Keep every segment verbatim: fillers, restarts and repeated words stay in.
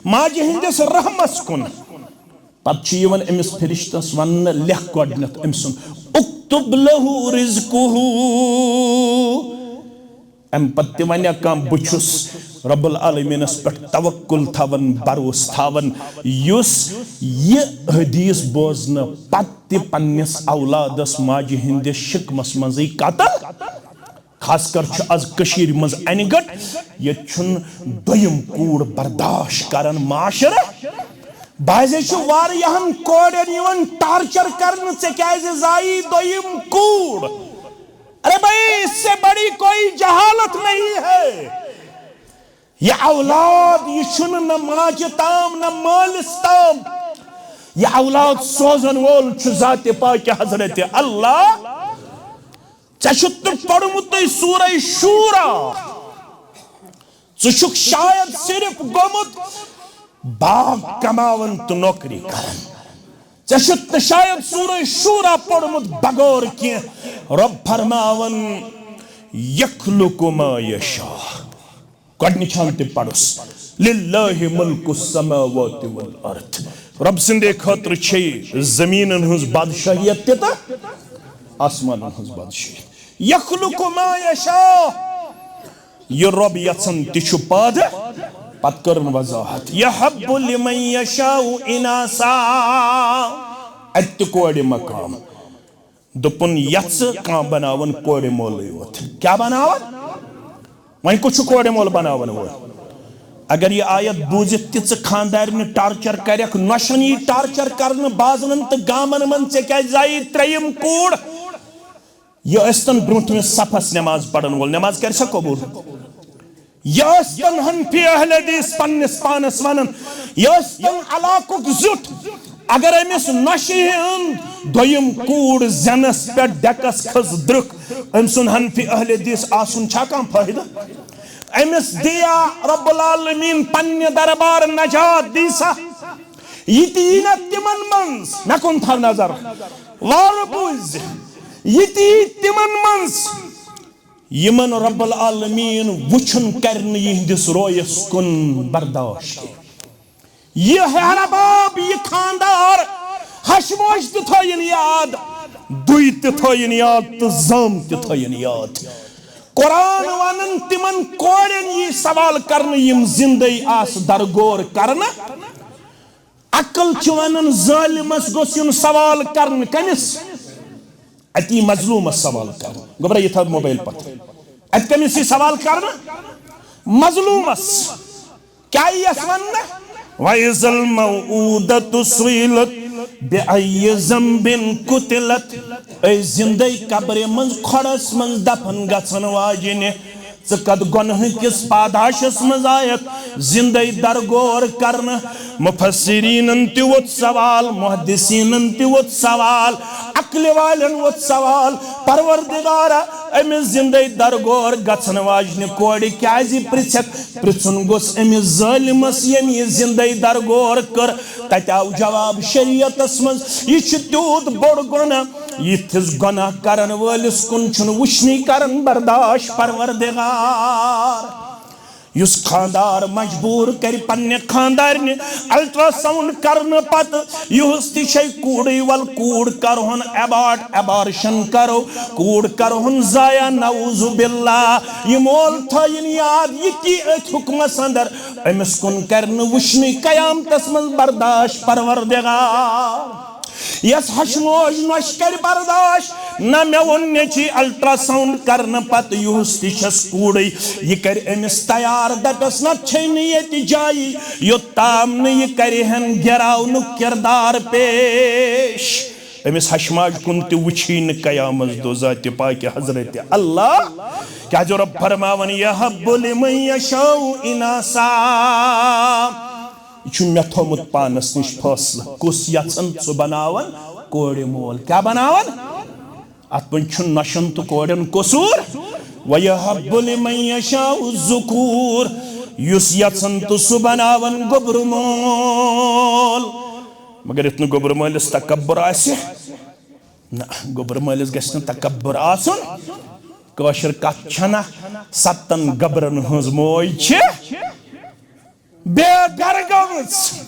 ماجہِ ہٕنٛدِس رحمس کُن۔ پتہٕ چھُ یِوان أمِس فرشتس وننہٕ، لیکھ گۄڈٕنٮ۪تھ أمۍ سُنٛد، "اکتب لہ رزقہ۔" امہِ پتہٕ تہِ ونیا کانٛہہ، بہٕ چھُس رب العالمینس پٮ۪ٹھ توکل تھاوان، بھروسہٕ تھاوان، یُس یہِ حدیث بوزنہٕ پتہٕ تہِ پننِس اولادس ماجہِ ہٕنٛدِس شکمس منٛزٕے قتل۔ خاص کر چھُ از کٔشیٖرِ منٛز انہِ گٔٹ، ییٚتہِ چھُنہٕ دوٚیِم کوٗر برداشت کران معاشرٕ۔ بعضے چھُ واریاہن کورٮ۪ن یِوان ٹارچر کرنہٕ، "ژےٚ کیازِ زایہِ دوٚیِم کوٗر؟" ارے بھائی، اس سے بڑی کوئی جہالت نہیں ہے۔ یہ اولاد، یہ چھُنہٕ نہ ماجہِ تام نہ مٲلِس تام۔ یہ اولاد سوزن وول چھُ ذات پاک حضرت اللہ۔ ژےٚ چھُتھ نہٕ پوٚرمُتٕے سورہ شورا۔ ژٕ چھُکھ شاید صرف گوٚمُت باغ کماوان تہٕ نوکری کران۔ ژےٚ چھُتھ نہٕ شاید سورہ شورا پوٚرمُت بغور کینٛہہ۔ رب فرماوان، "یخلق ما یشاء۔" گۄڈٕنِچ ہن تہِ پرُس، "للہ ملک السماوات والارض۔" رب سٕنٛدے خٲطرٕ چھے زٔمیٖنن ہٕنٛز بادشاہیت تہِ تہٕ آسمانن ہٕنٛز بادشاہیت۔ "یخلق ما یشاء۔" یہِ رب یژھان تہِ چھُ پٲدٕ۔ پتہٕ کٔرٕن وضاحت، "یہب لمن یشاء اناثا۔" اتہِ تہِ کورِ مقام۔ دوٚپُن، یژھٕ کانٛہہ بناوان کورِ مولٕے یوت۔ کیٛاہ بناوان؟ وۄنۍ کُس چھُ کورِ مول بناوان وول؟ اگر یہِ آیت بوٗزِتھ تہِ ژٕ خاندارنہِ ٹارچر کرکھ، نۄشن یی ٹارچر کرنہٕ بازرن تہٕ گامن منٛز، "ژےٚ کیٛازِ زایہِ ترٛیٚیِم کوٗر؟" یہِ ٲسۍتن برونٛٹھمِس صفس نماز پرن وول، نماز کرِ سا قبول؟ یہِ ٲسۍتن حنفی اہل حدیث پننِس پانس ونان، یہِ ٲسۍتن علاقُک زیُٹھ، اگر أمِس نۄشہِ ہُنٛد دوٚیِم کوٗر زینس پٮ۪ٹھ ڈیکس کھٔژ درٕکھ، أمۍ سُنٛد حنفی اہل حدیث آسُن چھا کانٛہہ فٲیدٕ؟ أمِس دِیا رب العالمین پننہِ دربار نجات، دی سا۔ یہِ تہِ یی نہ تِمن منٛز، مےٚ کُن تھاو نظر، وارٕ بوٗزِ، یہِ تہِ یی تِمن منٛز یِمن رب العالمین وُچھُن کرِ نہٕ یِہنٛدِس رویس کُن برداشت کینٛہہ۔ یہِ ہیہرباب، یہِ خاندار، ہشموش تہِ تھٲیِن یاد، دُے تہِ تھٲیِن یاد تہٕ زٲم تہِ تھٲیِن یاد۔ قرآن ونان تِمن کورٮ۪ن یی سوال کرنہٕ یِم زندے آسہٕ درگور کرنہٕ۔ عقل چھِ ونان ظٲلمس گوٚژھ یُن سوال کرنہٕ۔ کٔمِس؟ اتی مظلومس سوال کرنہٕ۔ گوٚبرا، یہِ تھاو موبایل پتھ۔ اتہِ کٔمِس یی سوال کرنہٕ؟ مظلومس۔ کیٛاہ یِیَس وننہٕ؟ "وَإِذَا الْمَوْءُودَةُ سُئِلَتْ بِأَيِّ ذَنبٍ قُتِلَتْ۔" أے زندے قبرِ منٛز کھۄڈس منٛز دفن گژھن واجنہِ، ژٕ کتھ گۄنہٕ کِس پاداشس منٛز آیکھ زندے درگور کرنہٕ؟ مفسرینن تہِ ووٚتھ سوال، محدثینن تہِ ووٚتھ سوال، عقلہِ والٮ۪ن ووٚتھ سوال، پروردگارا، أمِس زندے درگور گژھن واجنہِ کورِ کیازِ پرژھکھ؟ پرژھُن گوٚژھ أمِس ظٲلمس، ییٚمۍ یہِ زندے درگور کٔر۔ تتہِ آو جواب شریعتس منٛز، یہِ چھُ تیوٗت بوٚڑ گۄناہ، یِتھِس گۄناہ کرن وٲلِس کُن چھُنہٕ وٕچھنٕے کران برداشت پروردگار۔ یُس خاندار مجبوٗر کرِ پننہِ خاندارنہِ الٹرا ساؤنڈ کرنہٕ پتہٕ، یُہُس تہِ چھے کوٗرٕے، ول کوٗر کرہون ابارٹ، ابارشن کرو، کوٗر کرہون ضایع، نعوذ باللہ۔ یہِ مول تھٲیِن یاد، یہِ تی أتھۍ حُکمس اندر، أمِس کُن کرِ نہٕ وٕچھنٕے قیامتس منٛز برداشت پروردگار۔ یس ہشموش نۄش کرِ برداشت، نہ مےٚ ووٚن نیچی الٹرا ساؤنڈ کرنہٕ پتہٕ یُہُس تہِ چھس کوٗرٕے، یہِ کرِ أمِس تیار، دپس نتہٕ چھے نہٕ ییٚتہِ جایی، یوٚتام نہٕ یہِ کرِ ہن گراونُک کردار پیش۔ أمِس ہشماج کُن تہِ وٕچھی نہٕ قیامس دۄہ ذاتِ پاکہِ حضرت اللہ۔ کیازِ رب فرماوان، "یہب لمن یشاء اناثا۔" یہِ چھُ مےٚ تھوٚومُت پانس نِش فٲصلہٕ، کُس یژھن سُہ بناون کورِ مول۔ کیٛاہ بناون؟ اتھ منٛز چھُنہٕ نۄشن تہٕ کورٮ۪ن قصوٗر۔ "وَيَهَبُ لِمَن يَشَاءُ الذُّكُورَ۔" یُس یژھن تہٕ سُہ بناون گوٚبرٕ مول۔ مگر یُتھ نہٕ گوٚبرٕ مٲلِس تکبر آسہِ، نہ، گوٚبرٕ مٲلِس گژھِ نہٕ تکبر آسُن۔ کٲشِر کتھ چھنہ، ستن گبرن ہٕنٛز موج چھِ۔ بے گرٕ گٔمٕژ۔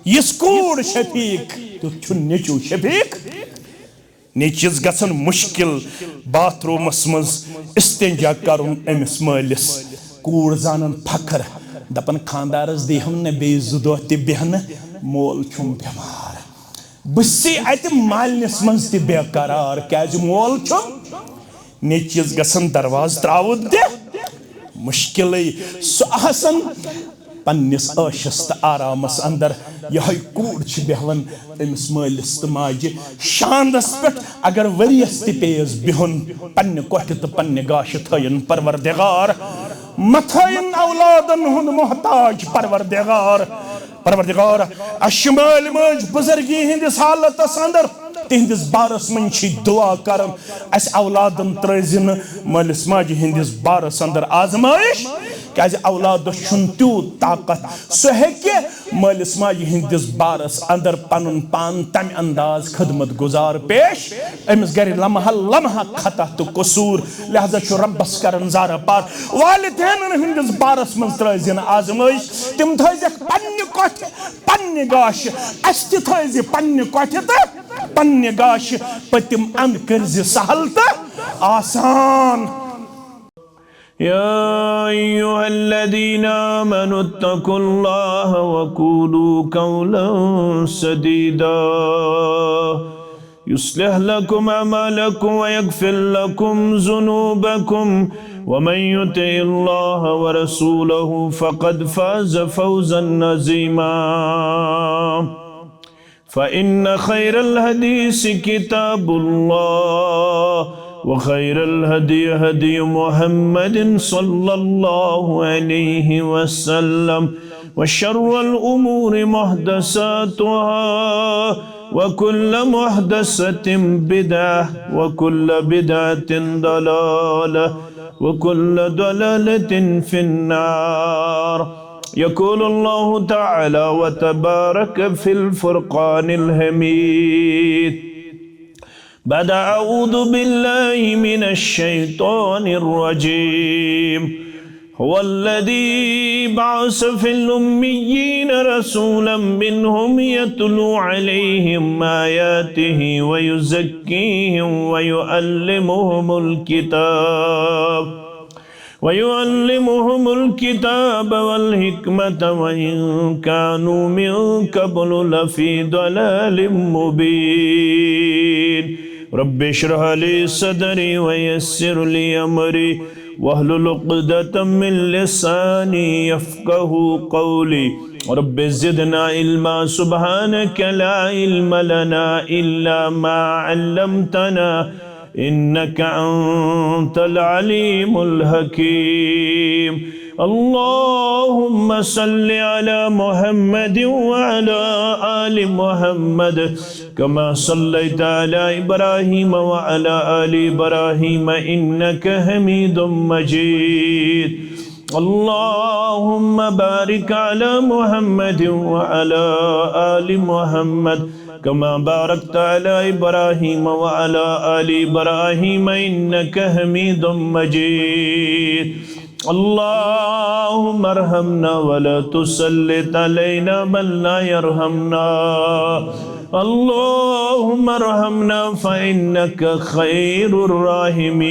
یِژھ کوٗر شفیق، تیُتھ چھُنہٕ نیٚچوٗ شفیق۔ نیٚچوِس گژھن مُشکِل باتھ روٗمَس منٛز استنجا کرُن أمِس مٲلِس۔ کوٗر زانن فخر، دپان، "خانٛدارس دیٖہُم نہٕ بیٚیہِ زٕ دۄہ تہِ بیٚہنہٕ، مول چھُم بٮ۪مار۔" بہٕ چھُسے اتہِ مالنِس منٛز تہِ بے قرار، کیازِ مول چھُم۔ نیٚچوِس گژھن دروازٕ تراوُن تہِ مُشکِلٕے۔ سُہ آسن پننِس عٲشس تہٕ آرامس اندر۔ یِہوٚے کوٗر چھِ بیٚہوان أمِس مٲلِس تہٕ ماجہِ شاندس پٮ۪ٹھ۔ اگر ؤریس تہِ پیٚیس بِہُن پننہِ کۄٹھِ تہٕ پننہِ گاشہِ، تھٲیِن پروردگار، مہ تھٲیِن اولادن ہُنٛد محتاج پروردگار۔ پروردگار، اَسہِ چھِ مٲلۍ مٲج بُزرگی ہٕنٛدِس حالتس اندر، تِہنٛدِس بارس منٛز چھِ دُعا کران، اَسہِ اولادن ترٲوزِ نہٕ مٲلِس ماجہِ ہٕنٛدِس بارس اندر آزمٲیِش، کیازِ اولادس چھُنہٕ تیوٗت طاقت، سُہ ہیٚکہِ مٲلِس ماجہِ ہٕنٛدِس بارس اندر پنُن پان تمہِ انداز خدمت گزار پیش، أمِس گرِ لمحہ لمحہ خطا تہٕ قصوٗر، لہذا چھُ رۄبس کران زارٕ پار۔ والدینن ہٕنٛدِس بارس منٛز ترٲوزِ نہٕ آزمٲیِش، تِم تھٲوزٮ۪کھ پننہِ کۄٹھِ، پننہِ گاشہِ، اَسہِ تہِ تھٲوزِ پننہِ کۄٹھِ تہٕ پننہِ گاشہِ۔ پٔتِم اند کٔرزِ سہل تہٕ آسان۔ يا أيها الذين آمنوا اتقوا الله وقولوا قولا سديدا يصلح لكم أعمالكم ويغفر لكم ذنوبكم ومن يطع الله ورسوله فقد فاز فوزا عظيما. فإن خير الحديث كتاب الله، وخير الهدي هدي محمد صلى الله عليه وسلم، وشر الأمور محدثاتها، وكل محدثة بدعة، وكل بدعة ضلالة، وكل ضلالة في النار. يقول الله تعالى وتبارك في الفرقان الحميد بعد أعوذ بالله من الشيطان الرجيم. هو الذي بعث في الأميين رسولا منهم يتلو عليهم آياته ويزكيهم ويعلمهم الكتاب ويعلمهم الكتاب والحكمة وإن كانوا من قبل لفي ضلال مبين. رب اشرح لي صدري ويسر لي أمري واحلل عقدة من لساني يفقه قولي. رب زدنا علما. سبحانك لا علم لنا إلا ما علمتنا إنك أنت العليم الحكيم. اللهم صل على محمد وعلى آل محمد كما صليت على إبراهيم وعلى آل إبراهيم إنك حميد مجيد. اللهم بارك على محمد وعلى آل محمد كما باركت على إبراهيم وعلى آل إبراهيم إنك حميد مجيد. اللهم ارحمنا ولا تسلط علينا من لا يرحمنا. اللهم ارحمنا فإنك خير الراحمين.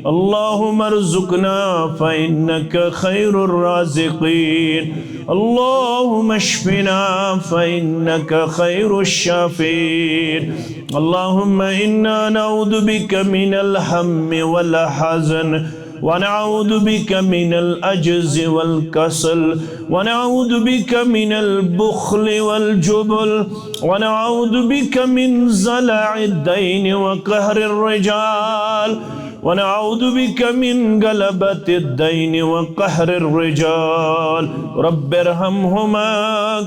اللهم ارزقنا فإنك خير الرازقين. اللهم اشفنا فإنك خير الشافين. اللهم إنا نعوذ بك من الهم والحزن، ونعوذ بك من العجز والكسل، ونعوذ بك من البخل والجبن، ونعوذ بك من زلع الدين وقهر الرجال، ونعوذ بك من غلبة الدين وقهر الرجال. رب ارحمهما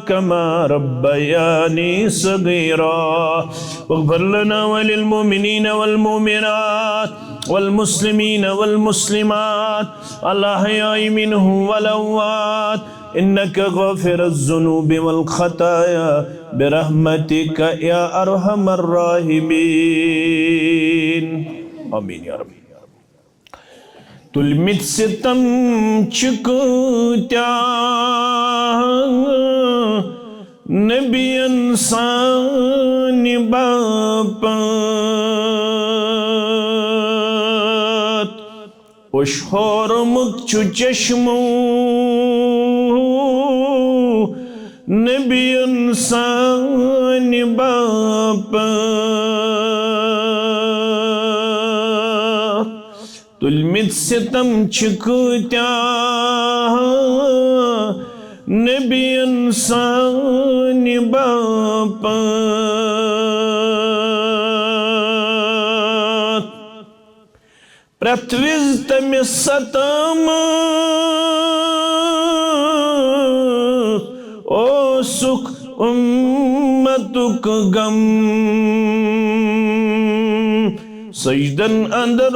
كما ربياني صغيرا. واغفر لنا وللمؤمنين والمؤمنات والمسلمين والمسلمات الأحياء منهم والأموات إنك غافر الذنوب والخطايا برحمتك يا أرحم الراحمين. آمين يا رب. تُلمٕتۍ ستم چھِ کۭتیاہ نبین سانہِ باپتھ۔ اوٚش ہورمُت چھُ چشمو نبین سانہِ باپتھ۔ تُلمٕتۍ ستم چھِ کۭتیاہ نبین سانہِ باپتھ۔ پرٛٮ۪تھ وِزِ تٔمِس ستٲمٕژ اوسُکھ اُمتُک غم۔ سجدن اندر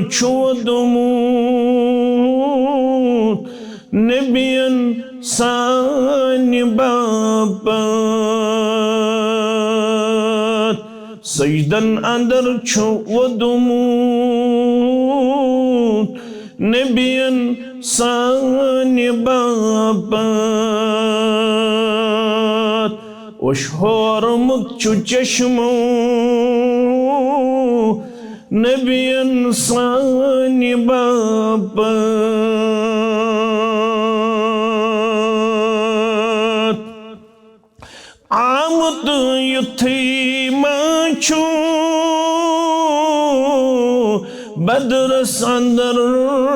چھُ ووٚدمُت نبین سانہِ باپتھ۔ سجدن اندر چھُ ووٚدمُت نبین سانہِ باپتھ۔ اوٚش ہورمُت چھُ چشمو نبین سانہِ باپتھ۔ آمُت یُتھُے ما چھُ بدرس اندر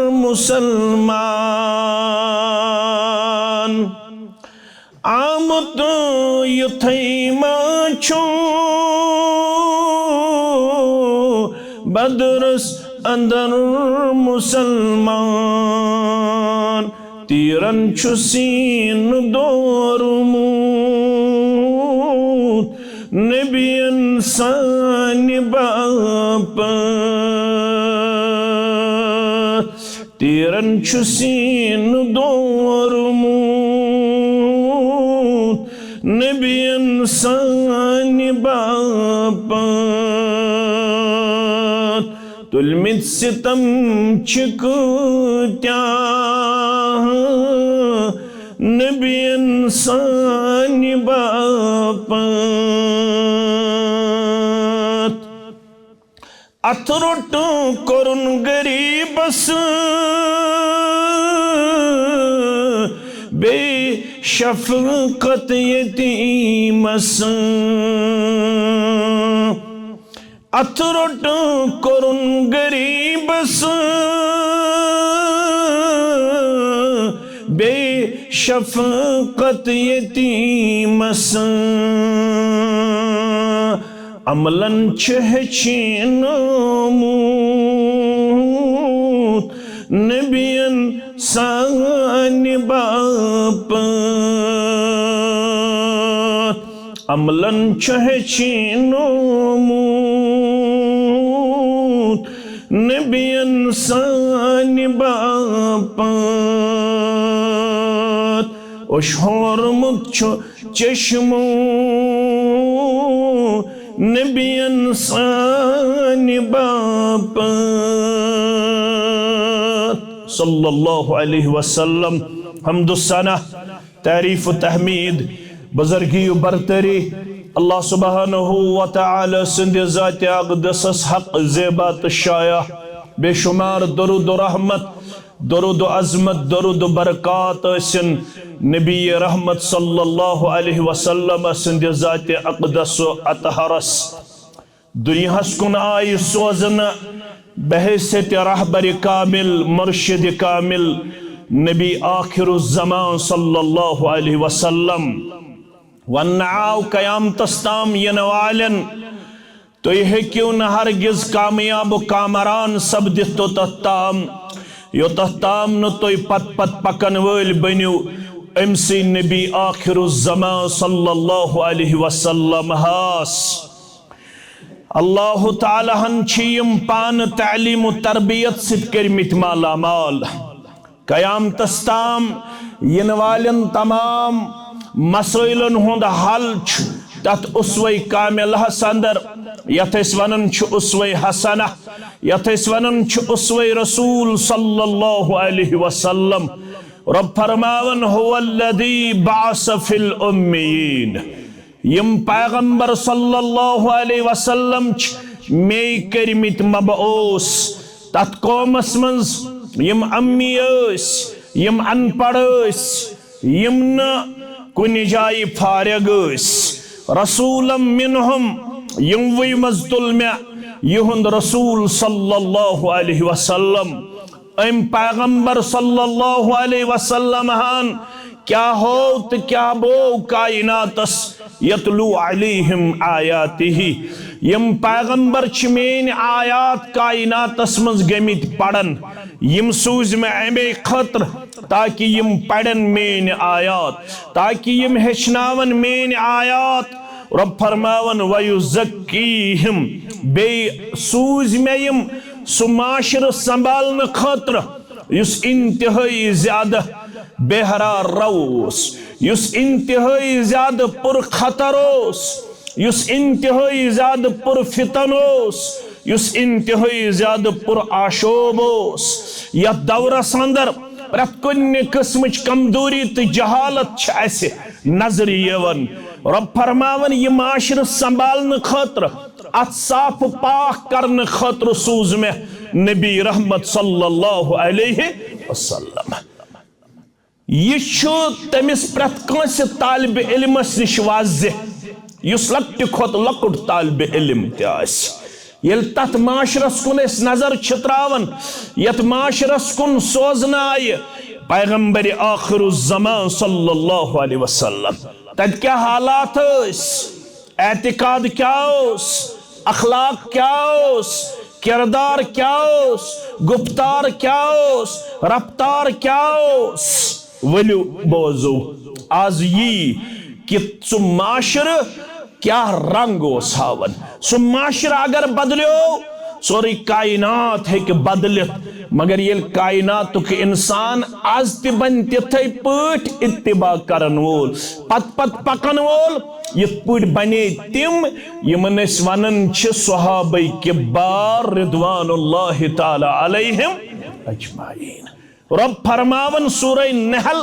مسلمان۔ آمُت یُتھُے ما چھُ بدرس اندر مسلمان۔ تیرن چھُ سیٖنہٕ دورمُت نبین سانہِ باپتھ۔ تیرن چھُ سیٖنہٕ دورمُت نبین سانہِ باپتھ۔ تُلمٕتۍ ستم چھِ کۭتیاہ نبین سانہِ باپتھ۔ اتھ روٚٹ کوٚرُن غریبس بیٚیہِ شفقت یتیمس۔ اتھ روٚٹ کوٚرُن غریبس بیٚیہِ شفقت یتیمس۔ عملن چھُ ہیٚچھنومُت نبین سانہِ باپتھ۔ عملن چھُ ہیٚچھنومُت نبین سانہِ باپتھ۔ اوٚش ہورمُت چھُ چشمو نبین سانہِ باپتھ۔ صلی اللہ علیہ وسلم۔ حمد و ثنا، تعریف و تحمید، بزرگی و برتری، اللہ سبحانہ و تعالی سٕنٛدِ ذاتِ اقدسس حق زیبا تہٕ شایع۔ بے شمار درود و رحمت، درود و عظمت، درود و برکات ٲسِن نبی رحمت صلی اللہ علیہ وسلم سٕنٛدِ ذاتِ اقدس و اطہرس۔ دُنیاہس کُن آیہِ سوزنہٕ بحیثیت رہبر کامل، مرشد کامل، نبی آخر الزمان صلی اللہ علیہ وسلم۔ وننہٕ آو قیامتس تام یِنہٕ والٮ۪ن، تُہۍ ہیٚکِو نہٕ ہرگز کامیاب و کامران سپدِتھ توٚتتھ تام، یوٚتتھ تام نہٕ تُہۍ پتہٕ پتہٕ پکن وٲلۍ بٔنِو أمۍ سٕے نبی آخر الزمان صلی اللہ علیہ وسلم ہس۔ اللہ تعالیٰ ہن چھِ یِم پانہٕ تعلیٖم و تربیت سۭتۍ کٔرمٕتۍ مالا مال۔ قیامتس تام یِنہٕ والٮ۪ن تمام مسٲیلن ہُنٛد حل چھُ تتھ اسوے کاملہس اندر، یتھ أسۍ ونان چھِ اسوے حسنہ، یتھ أسۍ ونان چھِ اسوے رسول صلی اللہ علیہ وسلم۔ رب فرماوان، "هو الذی بعث فی الامیین"، یم پیغمبر صلی اللہ علیہ وسلم چھ مے کرمت مبعوث تتھ قومس منز، یم امی ٲسۍ، یم ان پڑھ ٲسۍ، یم نہ کُنہِ جایہِ فارغ ٲسۍ۔ رسولا منہم، یِموٕے منٛز تُل مےٚ یِہُنٛد رسول صلی اللہ علیہ وسلم۔ أمۍ پیغمبر صلی اللہ علیہ وسلم ہن کیا ہو تہٕ کیا بو کائناتس، یتلو علیہم آیاتہ۔ یم پیغمبر چھ میٲنۍ آیات کائناتس منٛز گٔمٕتۍ پرن۔ یم سوٗزۍ مےٚ امے خٲطرٕ تاکہ یم پرن میٲنۍ آیات، تاکہ یم ہیٚچھناون میٲنۍ آیات۔ رب فرماون، "وَيُزَكِّيهِمْ"، بیٚیہِ سوٗزۍ مےٚ یم سُہ معاشرٕ سنبھالنہٕ خٲطرٕ یُس انتہٲئی زیادٕ بے حرار رو اوس، یُس انتہٲئی زیادٕ پر خطر اوس، یُس انتہٲئی زیادٕ پر فتن اوس، یُس انتہٲئی زیادٕ پر آشوب اوس۔ یتھ دورس اندر پرٛٮ۪تھ کُنہِ قٕسمٕچ کمزوری تہٕ جہالت چھِ اسہِ نظرِ یِوان۔ رب فرماوان، یہِ معاشرٕ سنبھالنہٕ خٲطرٕ، اتھ صاف پاک کرنہٕ خٲطرٕ سوٗز مےٚ نبی رحمت صلی اللہ علیہ وسلم۔ یہِ چھُ تٔمِس پرٛٮ۪تھ کٲنٛسہِ طالب علمس نِش واضح، یُس لۄکٹہِ کھۄتہٕ لۄکُٹ طالب علم تہِ آسہِ۔ ییٚلہِ تتھ معاشرس کُن أسۍ نظر چھِ تراوان، یتھ معاشرس کُن سوزنہٕ آیہِ پیغمبر آخر الزمان صلی اللہ علیہ وسلم، تتہِ کیٛاہ حالات ٲسۍ؟ اعتقاد کیا اوس؟ اخلاق کیا اوس؟ کردار کیا اوس؟ گفتار کیا اوس؟ رفتار کیا اوس؟ ؤلِو بوزو، از یی کہ سُہ معاشرٕ کیا رنگ اوس ہاوان۔ سُہ معاشرٕ اگر بدلیو، سورُے کائنات ہیٚکہِ بدلِتھ، مگر ییٚلہِ کائناتُک انسان از تہِ بنہِ تِتھے پٲٹھۍ اتباع کرن وول، پتہٕ پتہٕ پکن وول، یِتھ پٲٹھۍ بنے تِم، یِمن أسۍ ونان چھِ صحابہ کبار رضوان اللہ تعالی علیہم اجمعین۔ رب فرماون سورہ نحل،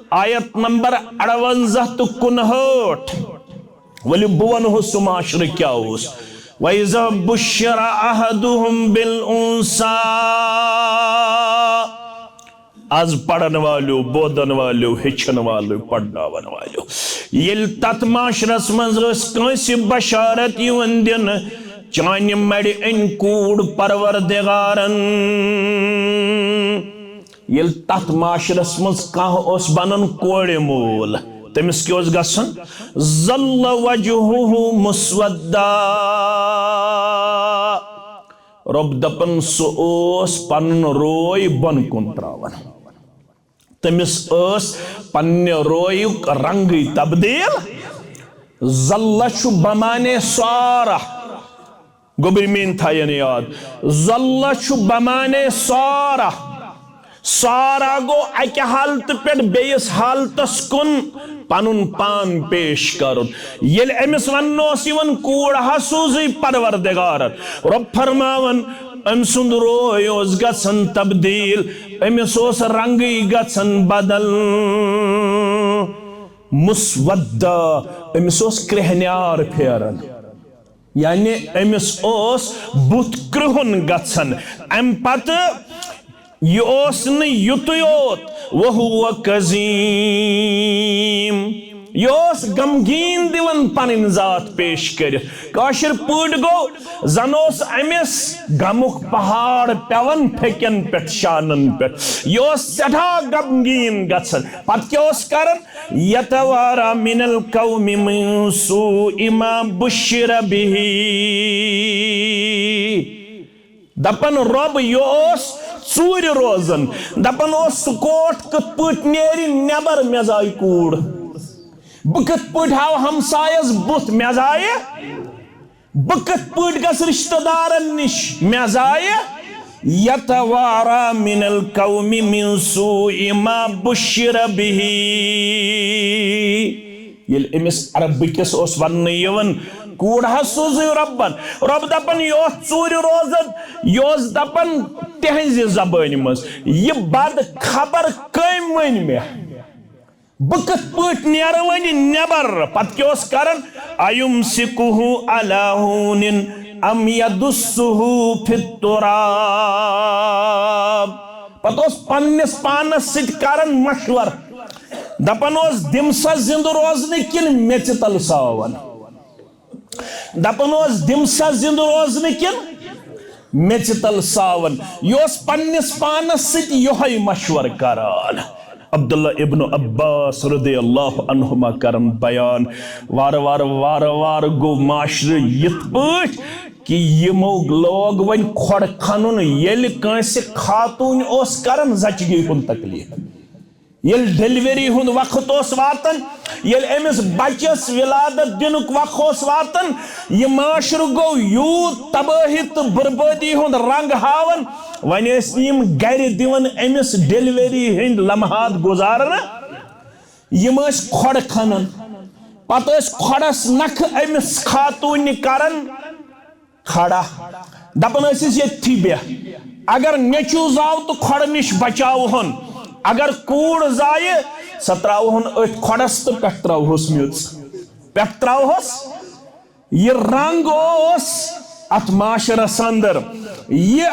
آیت نمبر اَرَوَنزاہ تہٕ کُنہٲٹھ۔ ؤلِو بہٕ ونہو سُہ معاشرٕ کیٛاہ اوس۔ وَإِذَا بُشِّرَ أَحَدُهُم بِالْأُنثَىٰ۔ از پرن والیو، بودن والیو، ہیٚچھن والیو، پرناون والیو، ییٚلہِ تتھ معاشرس منٛز ٲس کٲنٛسہِ بشارت یِوان دِنہٕ، چانہِ مَرِ أنۍ کوٗر پروردگارن۔ ییٚلہِ تتھ معاشرس منٛز کانٛہہ اوس بنان کورِ مول، تٔمِس کیٛاہ اوس گژھان؟ ظل وجهه مسودا۔ رۄب دپان، سُہ اوس پنُن روے بۄن کُن تراوان۔ تٔمِس ٲس پننہِ رویُک رنگٕے تبدیل۔ ظل چھُ بمانے سارہ۔ گوٚبرۍ میٲنۍ تھاین یاد، ظل چھُ بمانے سارہ۔ سارہ گوٚو اکہِ حالتہٕ پٮ۪ٹھ بیٚیِس حالتس کُن پنُن پان پیش کرُن۔ ییٚلہِ أمِس وننہٕ اوس یِوان، کوٗر ہا سوٗزٕے پروردگارن، رۄب فرماوان، أمۍ سُنٛد روے اوس گژھان تبدیل، أمِس اوس رنگٕے گژھان بدل۔ مسودہ، أمِس اوس کرٛہنیار پھیران۔ یعنی أمِس اوس بُتھ کرٛہُن گژھان۔ اَمہِ پتہٕ یہِ اوس نہٕ یُتُے یوت، وَهُوَ كَظِيمٌ، یہِ اوس غمگیٖن دِوان پنٕنۍ ذات پیش کٔرِتھ۔ کٲشِر پٲٹھۍ گوٚو، زن اوس أمِس غمُک پہاڑ پٮ۪وان پھیٚکٮ۪ن پٮ۪ٹھ، شانن پٮ۪ٹھ۔ یہِ اوس سٮ۪ٹھاہ غمگیٖن گژھان۔ پتہٕ کیٛاہ اوس کران؟ يَتَوَارَىٰ مِنَ الْقَوْمِ مِن سُوءِ مَا بُشِّرَ بِهِ۔ دپان، رۄب، یہِ اوس ژوٗرِ روزان۔ دپان اوس، سُہ کوٹھ کِتھ پٲٹھۍ نیرِ نٮ۪بر، مےٚ زایہِ کوٗر؟ بہٕ کِتھ پٲٹھۍ ہاوٕ ہمسایس بُتھ، مےٚ زایہِ؟ بہٕ کِتھ پٲٹھۍ گژھٕ رشتہٕ دارن نِش، مےٚ زایہِ؟ يَتَوَارَىٰ مِنَ الْقَوْمِ مِن سُوءِ مَا بُشِّرَ بِهِ۔ ییٚلہِ أمِس عربہٕ کِس اوس وننہٕ یِوان، کوٗر حظ سوٗزٕے رۄبن، رۄب دپان، یہِ اوس ژوٗرِ روزان، یہِ اوس دپان تِہنٛزِ زبٲنۍ منٛز، یہِ بد خبر کٔمۍ ؤنۍ مےٚ؟ بہٕ کِتھ پٲٹھۍ نیرٕ وۄنۍ نٮ۪بر؟ پتہٕ کیٛاہ اوس کران؟ "أَيُمْسِكُهُ عَلَىٰ هُونٍ أَمْ يَدُسُّهُ فِي التُّرَابِ۔" پتہٕ اوس پننِس پانس سۭتۍ کران مشور، دپان اوس، "دِم سا زِندٕ روزنہٕ کِنہٕ میٚژِ تل ساون؟" دپان اوس، "دِم سا زِندٕ روزنہٕ کِنہٕ میٚژِ تل ساون؟" یہِ اوس پننِس پانس سۭتۍ یِہوٚے مشور کران۔ عبداللہ ابن عباس رضی اللہ عنہما کرن بیان، وارٕ وارٕ، وارٕ وارٕ گوٚو معاشرٕ یِتھ پٲٹھۍ کہِ یِمو لوگ وۄنۍ کھۄڈ کھنُن، ییٚلہِ کٲنٛسہِ خاتوٗنۍ اوس کران زچگی ہُنٛد تکلیف۔ ییٚلہِ ڈیلیوری ہُنٛد وقت اوس واتان، ییٚلہِ أمِس بچس ولادت دِنُک وق اوس واتان، یہِ معاشرٕ گوٚو یوٗت تبٲہی تہٕ بربٲدی ہُنٛد رنگ ہاوان۔ وۄنۍ ٲسۍ نہٕ یِم گرِ دِوان أمِس ڈیلیوری ہٕنٛدۍ لمحات گُزارنہٕ، یِم ٲسۍ کھۄڈ کھنان، پتہٕ ٲسۍ کھۄڈس نکھٕ أمِس خاتوٗنہِ کران کھڑا۔ دپان ٲسِس، "ییٚتھی بیٚہہ، اگر نیٚچوٗ زاو تہٕ کھۄڈٕ نِش بچاوہون، اگر کوٗر زایہِ، سۄ ترٛاوہون أتھۍ کھۄڈس تہٕ پٮ۪ٹھ ترٛاوہوس میٚژ، پٮ۪ٹھ ترٛاوہوس۔" یہِ رنگ اوس اتھ معاشرس اندر، یہِ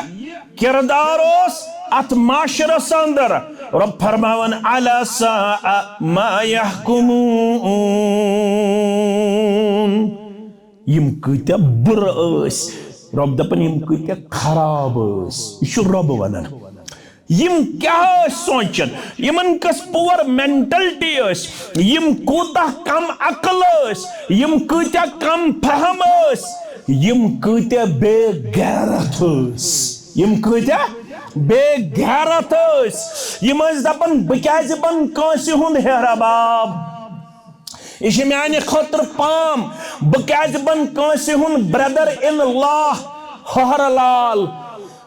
کردار اوس اتھ معاشرس اندر۔ رۄب فرماوان، "أَلَا سَاءَ مَا يَحْكُمُونَ۔" یِم کۭتیٛاہ بُرٕ ٲسۍ۔ رۄب دَپان، یِم کۭتیٛاہ خراب ٲسۍ۔ یہِ چھُ رۄب وَنان۔ یِم کیٛاہ ٲسۍ سونٛچان؟ یِمَن کۄس پُور مٮ۪نٹَلٹی ٲس؟ یِم کوٗتاہ کم عقل ٲسۍ؟ یِم کۭتیٛاہ کم فہم ٲسۍ؟ یِم کۭتیٛاہ بے غیرت ٲسۍ؟ یِم کۭتیٛاہ بے غیرت ٲسۍ؟ یِم ٲسۍ دَپان، "بہٕ کیٛازِ بَنہٕ کٲنٛسہِ ہُنٛد ہیہرباب؟" یہِ چھِ میانہِ خٲطرٕ پام۔ بہٕ کیازِ بَنہٕ کٲنٛسہِ ہُنٛد brother in law، ہہرٕ لال؟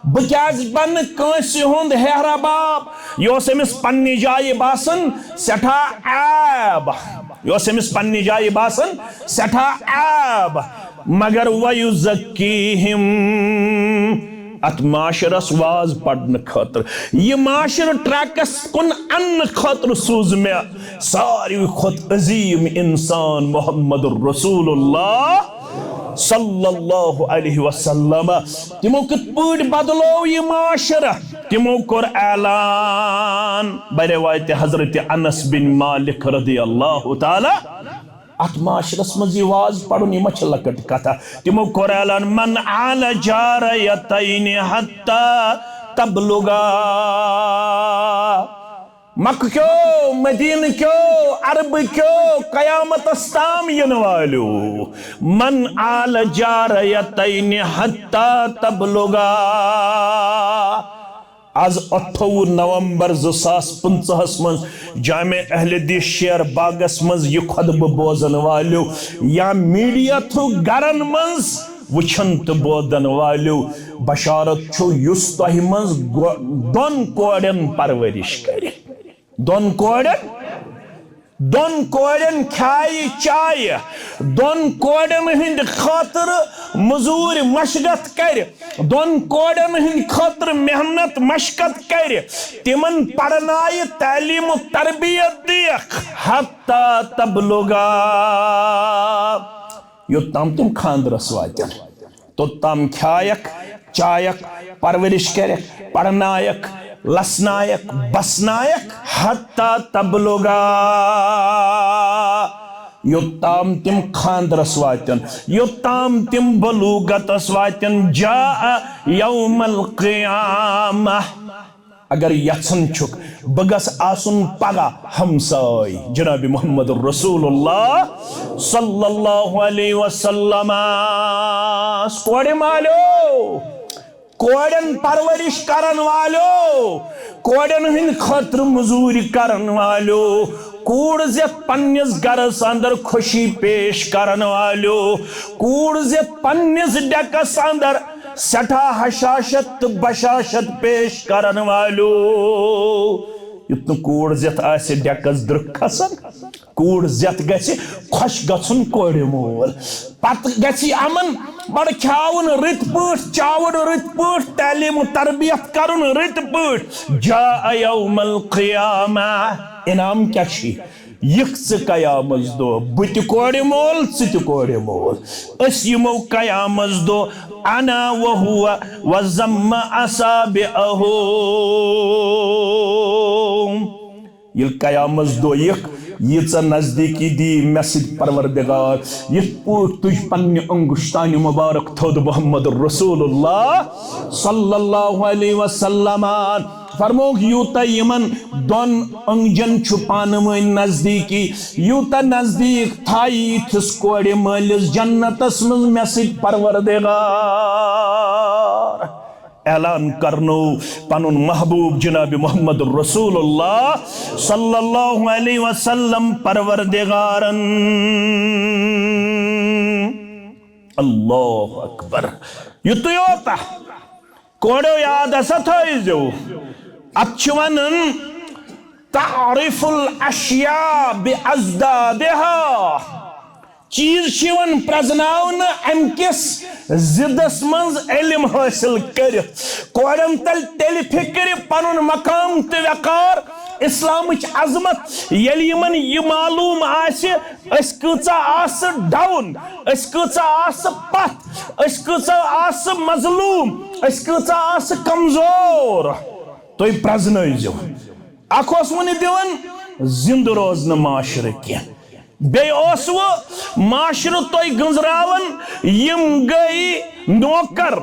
بہٕ کیازِ بَنہٕ کٲنٛسہِ ہُنٛد ہیہرباب؟ یہِ اوس أمِس پننہِ جایہِ باسان سٮ۪ٹھاہ عیب۔ یہِ اوس أمِس پننہِ جایہِ باسان سٮ۪ٹھاہ عیب۔ مگر وَيُزَكِّيهِمْ، اتھ معاشرس واز پرنہٕ خٲطرٕ، یہِ معاشرٕ ٹریکس کُن اننہٕ خٲطرٕ سوٗز مےٚ ساروی کھۄتہٕ عظیٖم انسان محمد رسول اللہ صلی اللہ علیہ وسلم۔ تِمو کِتھ پٲٹھۍ بدلوو یہِ معاشرٕ؟ تِمو کوٚر اعلان، بروایت حضرت انس بن مالک رضی اللہ تعالیٰ۔ اتھ معاشرس منٛز یہِ واز پرُن، یہِ ما چھِ لۄکٕٹ کتھا؟ تِمو کوٚر اعلان، "من آل جاریتین حتی تبلغا۔" مکہ کیو، مدینہ کیو، عرب کیو، قیامتس تام ینہٕ والیو، "من آل جاریتین حتی تبلغا۔" از اَٹھووُہ نومبر زٕ ساس پٕنٛژٕہس منٛز جامع اہل حدیث شیر باغس منٛز یہِ خطبہٕ بوزن والیو یا میڈیا تھرو گرن منٛز وٕچھن تہٕ بوزن والیو، بشارت چھُ یُس تۄہہِ منٛز گۄ-، دۄن کورٮ۪ن پرورش کرِ۔ دۄن کورٮ۪ن، دۄن کورٮ۪ن کھیایہِ چایہِ، دۄن کورٮ۪ن ہٕنٛدِ خٲطرٕ مٔزوٗرۍ مشقت کرِ، دۄن کورٮ۪ن ہٕنٛدِ خٲطرٕ محنت مشقت کرِ، تِمن پرنایہِ، تعلیٖم و تربیت دِیکھ، حتی تبلغا، یوٚت تام تِم خاندرس واتن۔ توٚت تام کھیایکھ، چایکھ، پرورش کرکھ، پرنایکھ، لسنایکھ، بسنایکھ، حتی تبلغا، یوٚت تام تِم خاندرس واتن، یوٚت تام تِم بلوغتس واتن، جاء یوم القیامہ۔ اگر یژھان چھُکھ بہٕ گژھٕ آسُن پگاہ ہمساے جناب محمد رسول اللہ صلی اللہ علیہ وسلم، کورِ مالیو، کورٮ۪ن پرورش کرن والیو، کورٮ۪ن ہٕنٛدِ خٲطرٕ مٔزوٗرۍ کرن والیو، کوٗر زٮ۪تھ پننِس گرس اندر خوشی پیش کرن والیو، کوٗر زٮ۪تھ پننِس ڈیکس اندر سٮ۪ٹھاہ ہشاشت تہٕ بشاشت پیش کرن والیو۔ یُتھ نہٕ کوٗر زٮ۪تھ آسہِ ڈیکس درٕک کھسان، اوٗر زیتھ گژھِ خۄش گژھُن کورِ مول۔ پتہٕ گژھِ یہِ اَمن بڑٕ کھیاوُن رٕتۍ پٲٹھۍ، چاوُن رٕتۍ پٲٹھۍ، تعلیٖم و تربیت کرُن رٕتۍ پٲٹھۍ۔ جاء یوم القیامہ۔ انعام کیٛاہ چھُے؟ یِکھ ژٕ قیامس دۄہ، بہٕ تہِ کورِ مول، ژٕ تہِ کورِ مول۔ أسۍ یِمو قیامس دۄہ، انا و ہو و ضم اصابعہ۔ ییٚلہِ قیامس دۄہ یِکھ، ییٖژاہ نزدیٖکی دی مےٚ سۭتۍ پروردگار، یِتھ پٲٹھۍ تُج پننہِ انگشتانہِ مبارک تھوٚد محمد رسول اللہ صلی اللہ علیہ وسلمن۔ فرمووُکھ، یوٗتاہ یِمن دۄن أنٛگجن چھُ پانہٕ ؤنۍ نزدیٖکی، یوٗتاہ نزدیٖک تھایہِ یِتھِس کورِ مٲلِس جنتس منٛز مےٚ سۭتۍ پروردگار۔ اعلان کرنو پنُن محبوب جناب محمد رسول اللہ صلی اللہ علیہ وسلم پروردگارن۔ اللہ اکبر۔ یُتُے یوتاہ۔ کورو یاد ہسا تھٲیزیو، اتھ چھِ ونان تعریف الاشیاء باضدادها۔ چیز چھِ یِوان پرزناونہٕ امہِ کِس ضدس منٛز علم حٲصِل کٔرِتھ۔ کورٮ۪ن تل تیٚلہِ فکرِ پنُن مقام تہٕ وقار، اسلامٕچ عظمت، ییٚلہِ یِمن یہِ معلوم آسہِ، أسۍ کۭژاہ آسہٕ ڈاؤن، أسۍ کۭژاہ آسہٕ پتھ، أسۍ کۭژاہ آسہٕ مظلوم، أسۍ کۭژاہ آسہٕ کمزور۔ تُہۍ پرزنٲوزیو۔ اکھ اوس وۄنۍ دِوان زِندٕ روزنہٕ معاشرٕ کینٛہہ، بیٚیہِ اوس وۄنۍ معاشرٕ تۄہہِ گٔنٛزراوان، یِم گٔے نوکر،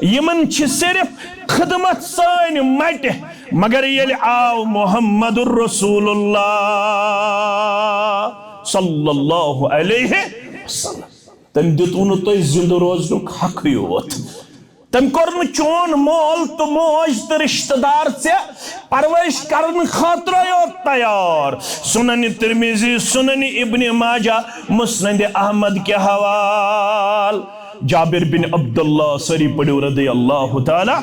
یِمن چھِ صرف خدمت سٲنۍ مٹہِ۔ مگر ییٚلہِ آو محمد رسول اللہ صلی اللہ علیہ وسلم، تٔمۍ دیُتوٕ نہٕ تۄہہِ زِندٕ روزنُک حقٕے یوت۔ تٔمۍ کوٚر نہٕ چون مول تہٕ موج تہٕ رشتہٕ دار ژےٚ پرورش کرنہٕ خٲطرٕ یوت تیار۔ سنن ترمذی، سنن ابن ماجہ، مسند احمد کہِ حوال۔ جابر بن عبداللہ، سٲری پٔرِو رضی اللہ تعالیٰ۔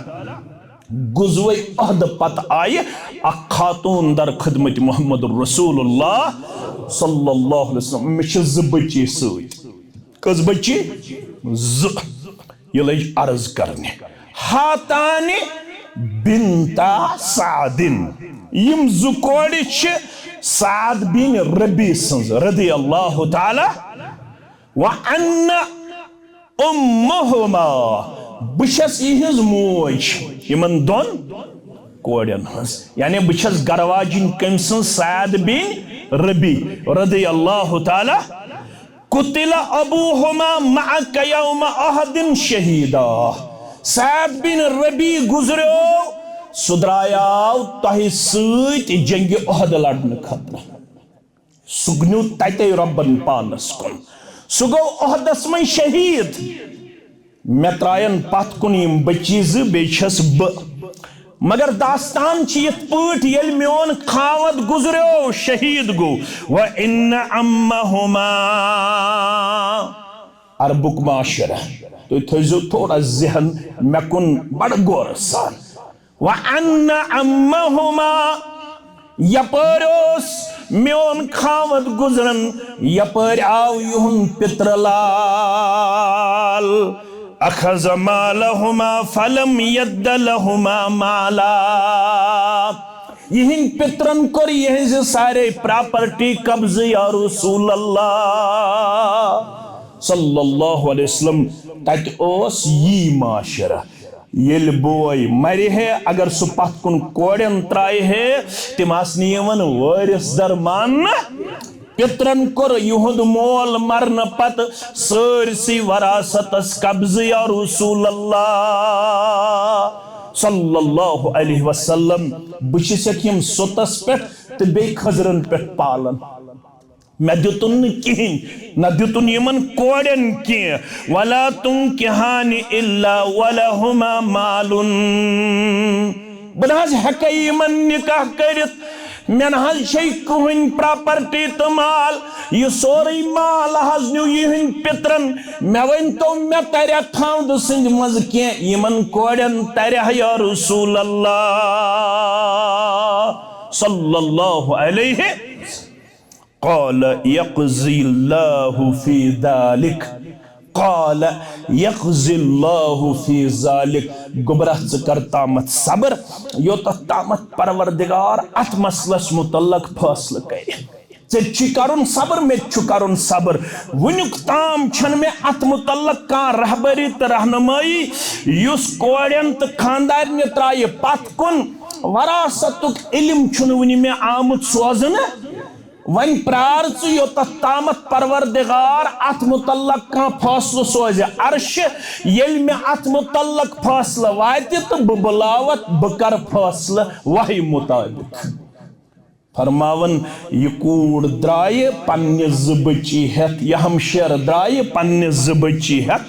غزوہ احد پتہٕ آیہِ اکھ خاتون در خدمت محمد رسول اللہ صلی اللہ علیہ وسلم۔ مےٚ چھِ زٕ بچی سۭتۍ۔ کٔژ بچی؟ زٕ۔ یہِ لٔج عرض کرنہِ۔ ہاتان بنتا سعد۔ یِم زٕ کورِ چھِ سعد بن ربیع سٕنٛز رضی اللہ تعالیٰ۔ وان امہما، بہٕ چھَس یِہٕنٛز موج یِمن دۄن کورٮ۪ن ہٕنٛز، یعنی بہٕ چھَس گرٕ واجِنۍ کٔمۍ سٕنٛز؟ سعد بن ربیع رضی اللہ تعالیٰ۔ قتل ابوہما معک یوم احد شہیدا۔ سعد بن ربیع گزریو، سُہ درٛایاو تۄہہِ سۭتۍ جنگِ احد لڑنہٕ خٲطرٕ۔ سُہ نیوٗ تَتے رۄبَن پانَس کُن۔ سُہ گوٚو احدس منٛز شہیٖد۔ مےٚ ترٛایَن پَتھ کُن یِم بٔچی زٕ، بیٚیہِ چھَس بہٕ۔ مگر داستان چھِ یِتھ پٲٹھۍ، ییٚلہِ میون خاوند گُزریو، شہیٖد گوٚو، وَإِنَّ عَمَّهُمَا۔ عربُک معاشرہ، تُہۍ تھٲیزیو تھوڑا ذہن مےٚ کُن بڑٕ غورٕ سان۔ وَأَنَّ عَمَّهُمَا، یپٲرۍ اوس میون خاوند گُزران، یپٲرۍ آو یِہُنٛد پِترٕ لال۔ أَخَذَ مَالَهُمَا فَلَمْ يَدَّ لَهُمَا مَالًا۔ یِہِنٛدۍ پِترَن کوٚر یِہٕنٛزِ سارے پراپرٹی قبضہٕ، یا رسول اللہ صلی اللہ علیہ وسلم۔ تَتہِ اوس یی معاشرہ۔ ییٚلہِ بوے مرِ ہے، اگر سُہ پتھ کُن کورٮ۪ن ترایہِ ہے، تِم آسنہٕ یِوان وٲرِث در ماننہٕ۔ پِترن کوٚر یِہُنٛد مول مرنہٕ پتہٕ سٲرسٕے وراثتس قبضہٕ، یا رسول اللہ صلی اللہ علیہ وسلم۔ بہٕ چھُسکھ یِم سوٚتس پٮ۪ٹھ تہٕ بیٚیہِ کھٔزرن پٮ۪ٹھ پالان۔ مےٚ دیُتُن نہٕ کِہیٖنۍ، نہ دیُتُن یِمن کورٮ۪ن کینٛہہ۔ وَلَا تُنْكِحَانِ إِلَّا وَلَهُمَا مَالٌ۔ بہٕ نہ حظ ہٮ۪کَے یِمن نِکاح کٔرِتھ، مےٚ نہ حظ چھے کٕہٕنۍ پراپرٹی تہٕ مال۔ یہِ سورُے مال حظ نیوٗ یِہِنٛدۍ پِترَن۔ مےٚ ؤنۍ تو، مےٚ تَرِ خاوندٕ سٕنٛدِ منٛز کینٛہہ، یِمن کورٮ۪ن تَرِ ہا، یا رسول اللہ صلی اللہ علیہ۔ قال يقضي الله في ذلك، قال يقضي الله في ذلك۔ گوٚبرا، ژٕ کر تامتھ صبر، یوٚتتھ تامتھ پروردگار اتھ مسلس متعلق فٲصلہٕ کرِ۔ ژےٚ چھُے کرُن صبر، مےٚ تہِ چھُ کرُن صبر۔ وُنیُک تام چھنہٕ مےٚ اتھ متعلق کانٛہہ رہبری تہٕ رہنمٲیی، یُس کورٮ۪ن تہٕ خاندارنہِ ترایہِ پتھ کُن۔ وراثتُک علم چھُنہٕ وُنہِ مےٚ آمُت سوزنہٕ۔ وۄنۍ پرار ژٕ یوٚتتھ تامتھ پروردگار اتھ متعلق کانٛہہ فٲصلہٕ سوزِ عرشہِ۔ ییٚلہِ مےٚ اتھ متعلق فٲصلہٕ واتہِ تہٕ بہٕ بُلاوتھ، بہٕ کرٕ فٲصلہٕ وحی مطابق۔ فرماوان، یہِ کوٗر درایہِ پننہِ زٕ بٔچی ہٮ۪تھ، یہِ ہمشیر درایہِ پننہِ زٕ بٔچی ہٮ۪تھ،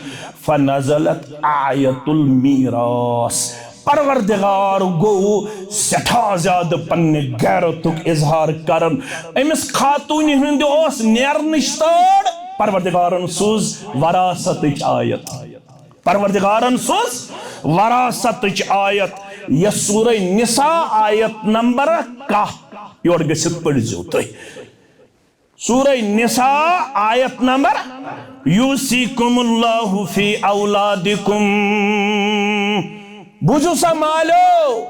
فنزلت آیت المیراث۔ پروردگار گوٚو سٮ۪ٹھاہ زیادٕ پننہِ غیرتُک اظہار کران۔ أمِس خاتوٗنہِ ہُنٛد اوس نیرنٕچ تٲڑ، پروردگارن سوٗز وراثتٕچ آیت۔ پروردگارن سوٗز وراثتٕچ آیت۔ یۄس سورہ نساء آیت نمبر کاہ، یور گٔژھِتھ پٔرزیو تُہۍ۔ سورہ نساء آیت نمبر، یوصیکم اللہ فی اولادکم۔ بوٗزِو سا مالیو،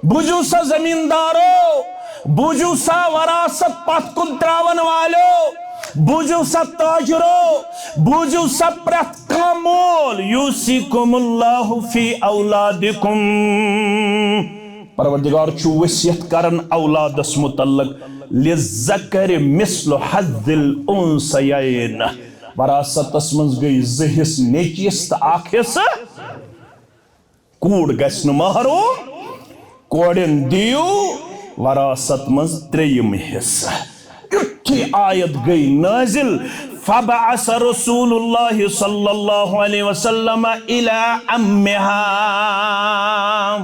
بوٗزِو سا زمیٖندارو، بوٗزِو سا وراثت پتھ کُن تراون والیو، بوٗزِو سا تاجرو، بوٗزِو سا پرٛٮ۪تھ کانٛہہ مول، یوصیکم اللہ فی اولادکم۔ پروردگار چھُ وصیت کران اولادس متعلق، للذکر مثل حظ الانثیین۔ وراثتس منٛز گٔے زٕ حصہٕ نیٚچوِس تہٕ اکھ حصہٕ کوٗر گژھِ نہٕ محروم، کورٮ۪ن دِیِو وراثت منٛز ترٛیٚیِم حصہٕ۔ یُتھُے آیت گٔے نٲزِل، فبعث رسول اللہ صلی اللہ علیہ وسلم الی امہا۔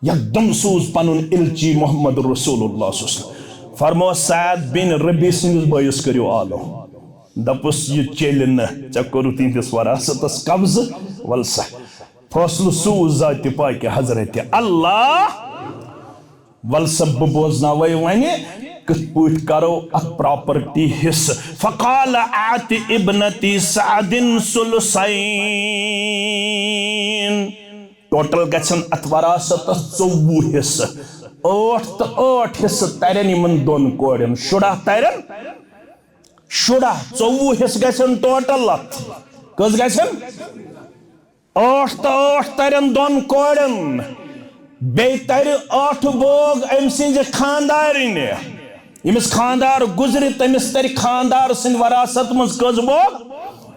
یکدم سوٗز پنُن ایلچی محمد رسول اللہ صلی اللہ علیہ وسلم۔ فرموو، سعد بن ربیع سٕنٛدِس بٲیِس کٔرِو آلو۔ دپُس، یہِ چلہِ نہٕ، ژےٚ کوٚرُتھ تِہنٛدِس وراثتس قبضہٕ، ول سا۔ فٲصلہٕ سوٗز ذاتِ پاکہِ حضرت اللہ۔ ول سا، بہٕ بوزناوے وۄنۍ کِتھ پٲٹھۍ کرو اتھ پراپرٹی حصہٕ۔ فقال آت ابنتی سعد ثلثین۔ ٹوٹل گژھن اتھ وراثتس ژوٚوُہ حصہٕ۔ ٲٹھ تہٕ ٲٹھ حصہٕ ترن یِمن دۄن کورٮ۪ن، شُراہ ترن۔ شُراہ، ژوٚوُہ حصہٕ گژھن ٹوٹل اتھ۔ کٔژ گژھن؟ ٲٹھ تہٕ ٲٹھ ترن دۄن کورٮ۪ن، بیٚیہِ ترِ ٲٹھٕ بوگ أمۍ سٕنزِ خاندارنہِ۔ ییٚمِس خاندار گُزرِ، تٔمِس ترِ خاندار سٕنٛدِ وراثت منٛز کٔژ بوگ؟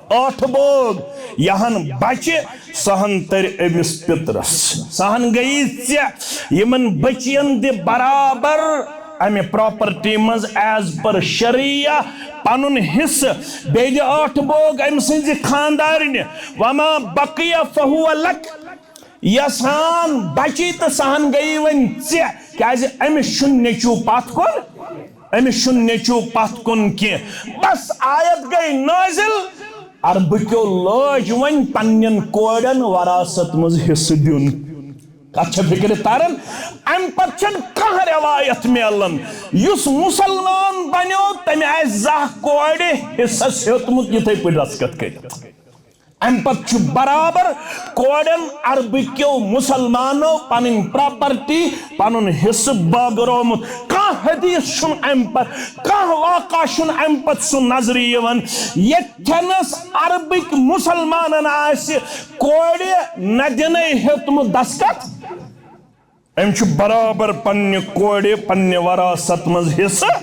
ٲٹھٕ بوگ۔ یہِ ہن بچہِ، سۄ ہن ترِ أمِس پِترس۔ سۄ ہن گٔیی ژےٚ۔ یِمن بچین دِ برابر امہِ پراپرٹی منٛز as per شریعہ پنُن حصہٕ، بیٚیہِ دِ ٲٹھ بوگ أمۍ سٕنزِ خاندارنہِ۔ وما بقی فہو لک۔ یۄس ہان بچی تہٕ سۄ ہن گٔیی وۄنۍ ژےٚ، کیازِ أمِس چھُنہٕ نیٚچوٗ پتھ کُن، أمِس چھُنہٕ نیٚچوٗ پتھ کُن کینٛہہ۔ بس آیت گٔے نٲزِل، عربہٕ کیو لٲج وۄنۍ پننٮ۪ن کورٮ۪ن وراثت منٛز حصہٕ دیُن۔ کتھ چھےٚ فکرِ تران؟ امہِ پتہٕ چھنہٕ کانٛہہ رٮ۪وایت میلان یُس مسلمان بنیو، تٔمۍ آسہِ زانٛہہ کورِ حصس ہیوٚتمُت یِتھے پٲٹھۍ دستخط کٔرِتھ۔ امہِ پتہٕ چھُ برابر کورٮ۪ن عربہٕ کیو مسلمانو پنٕنۍ پراپرٹی، پنُن حصہٕ بٲگرومُت۔ کانٛہہ حدیث چھُنہٕ امہِ پتہٕ، کانٛہہ واقعہ چھُنہٕ امہِ پتہٕ سُہ نظرِ یِوان، ییٚتھٮ۪نس عربٕکۍ مسلمانن آسہِ کورِ نہ دِنَے ہیوٚتمُت دستخط۔ أمۍ چھُ برابر پننہِ کورِ پننہِ وراثت منٛز حصہٕ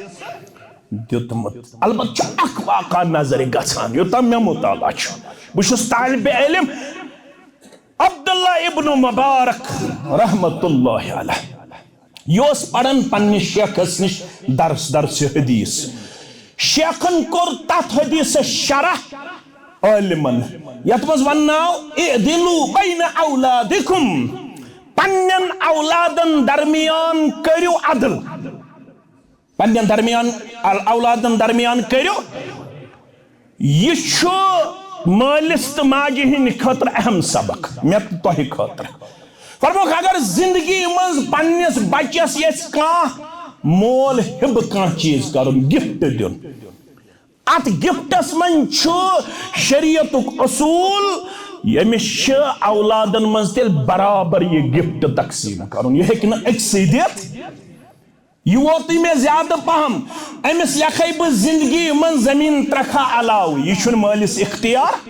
دیُتمُت۔ البتہ چھُ اکھ واقعہ نظرِ گژھان، یوٚتام مےٚ مطالعہ چھُ۔ بہٕ چھُس طالب علم عبداللہ ابن مبارک رحمت اللہ علیہ۔ یہِ اوس پران پننِس شیخس نِش درس، درس حدیث۔ شیخن کوٚر تتھ حدیثس شرح عالمن، یتھ منٛز ونناو، "اعدلوا بین اولادکم"، پننٮ۪ن اولادن درمیان کٔرِو عدل، پننٮ۪ن درمیان، ال-، اولادن درمیان کٔرِو۔ یہِ چھُ مٲلِس تہٕ ماجہِ ہٕنٛدِ خٲطرٕ اہم سبق، مےٚ تہٕ تۄہہِ خٲطرٕ۔ فرموکھ، اگر زندگی منٛز پننِس بچس یژھِ کانٛہہ مول ہبہٕ کانٛہہ چیٖز کرُن، گفٹ دیُن۔ اتھ گفٹس منٛز چھُ شریعتُک اصوٗل، ییٚمِس چھِ اولادن منٛز تیٚلہِ برابر یہِ گفٹ تقسیٖم کرُن۔ یہِ ہیٚکہِ نہٕ أکسٕے دِتھ، یہِ ووتُے مےٚ زیادٕ پہم، أمِس لیکھے بہٕ زندگی منٛز زٔمیٖن ترٛکھا علاوٕ، یہِ چھُنہٕ مٲلِس اختیار۔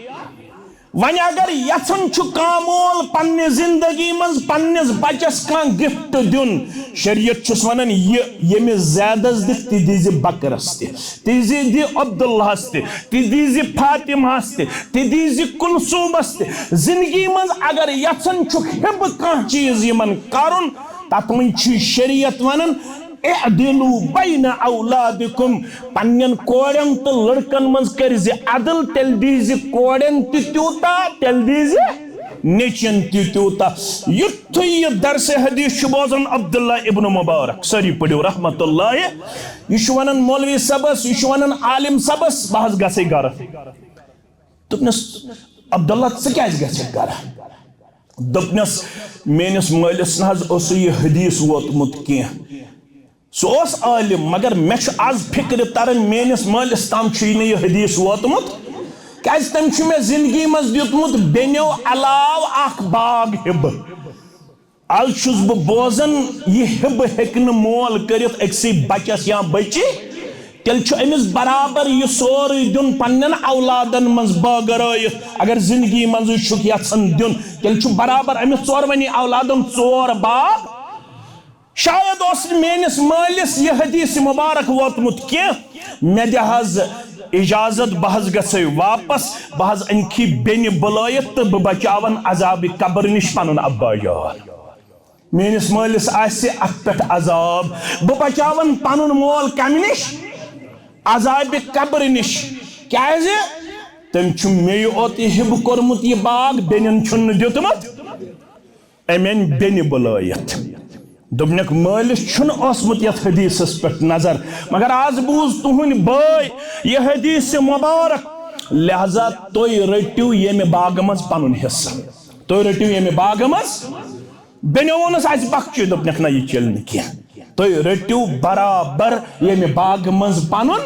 وۄنۍ اگر یژھان چھُ کانٛہہ مول پننہِ زندگی منٛز پننِس بچس کانٛہہ گفٹ دیُن، شریعت چھُس ونان، یہِ ییٚمِس زیدس دِکھ، تہِ دیٖزِ بکرس تہِ، تہِ دیٖزِ عبداللہس تہِ، تہِ دیٖزِ فاطمہس تہِ، تہِ دیٖزِ کلثومس تہِ۔ زندگی منٛز اگر یژھان چھُکھ ہبہٕ کانٛہہ چیٖز یِمن کرُن، تتھ منٛز چھُ شریعت ونان، اعدلوا بین اولادکم، پننٮ۪ن کورٮ۪ن تہٕ لڑکن منٛز کٔرزِ عدل، تیٚلہِ دیٖزِ کورٮ۪ن تہِ تیوٗتاہ، تیٚلہِ دیٖزِ نیٚچوٮ۪ن تہِ تیوٗتاہ۔ یُتھُے یہِ درسِ حدیث چھُ بوزان عبداللہ ابن مبارک، سٲری پٔرِو رحمت اللہ، یہِ چھُ ونان مولوی صٲبس، یہِ چھُ ونان عالم صٲبس، بہٕ حظ گژھے گرٕ۔ دوٚپنس، عبداللہ، ژٕ کیازِ گژھکھ گرٕ؟ دوٚپنس، میٲنِس مٲلِس نہ حظ اوسُے یہِ حدیث ووتمُت کینٛہہ۔ سُہ اوس عٲلِم، مگر مےٚ چھُ از فِکرِ تران، میٲنِس مٲلِس تام چھُے نہٕ یہِ حدیث ووتمُت، کیازِ تٔمۍ چھُ مےٚ زندگی منٛز دیُتمُت بیٚنیو علاوٕ اکھ باغ ہِبہٕ۔ از چھُس بہٕ بوزان، یہِ ہِبہٕ ہیٚکہِ نہٕ مول کٔرِتھ أکسٕے بچس یا بچی، تیٚلہِ چھُ أمِس برابر یہِ سورُے دیُن پننٮ۪ن اولادن منٛز بٲگرٲیِتھ۔ اگر زندگی منٛزٕے چھُکھ یژھان دیُن، تیٚلہِ چھُ برابر أمِس ژورونی اولادن ژور باغ۔ شاید اوس نہٕ میٲنِس مٲلِس یہِ حدیث مبارک ووتمُت کینٛہہ، مےٚ دِ حظ اجازت، بہٕ حظ گژھے واپس، بہٕ حظ انکھی بیٚنہِ بُلٲیِتھ تہٕ بہٕ بچاون عذابِ قبر نِش پنُن ابا جان۔ میٲنِس مٲلِس آسہِ اتھ پٮ۪ٹھ عذاب، بہٕ بچاون پنُن مول کمہِ نِش؟ عذابِ قبر نِش۔ کیازِ؟ تٔمۍ چھُ مےٚ یہِ اوت یہِ ہِبہٕ کوٚرمُت، یہِ باغ بیٚنٮ۪ن چھُنہٕ دیُتمُت۔ أمۍ أنۍ بیٚنہِ بُلٲیِتھ۔ دوٚپنکھ، مٲلِس چھُنہٕ اوسمُت یَتھ حدیثس پٮ۪ٹھ نظر، مگر از بوٗز تُہٕنٛدۍ بٲے یہِ حدیث مبارک، لہذا تُہۍ رٔٹِو ییٚمہِ باغہٕ منٛز پنُن حصہٕ۔ تُہۍ رٔٹِو ییٚمہِ باغہٕ منٛز۔ بیٚنیو ووٚنُس، اَسہِ بخچہِ۔ دوٚپنکھ، نہ، یہِ چلہِ نہٕ کینٛہہ۔ تُہۍ رٔٹِو برابر ییٚمہِ باغہٕ منٛز پنُن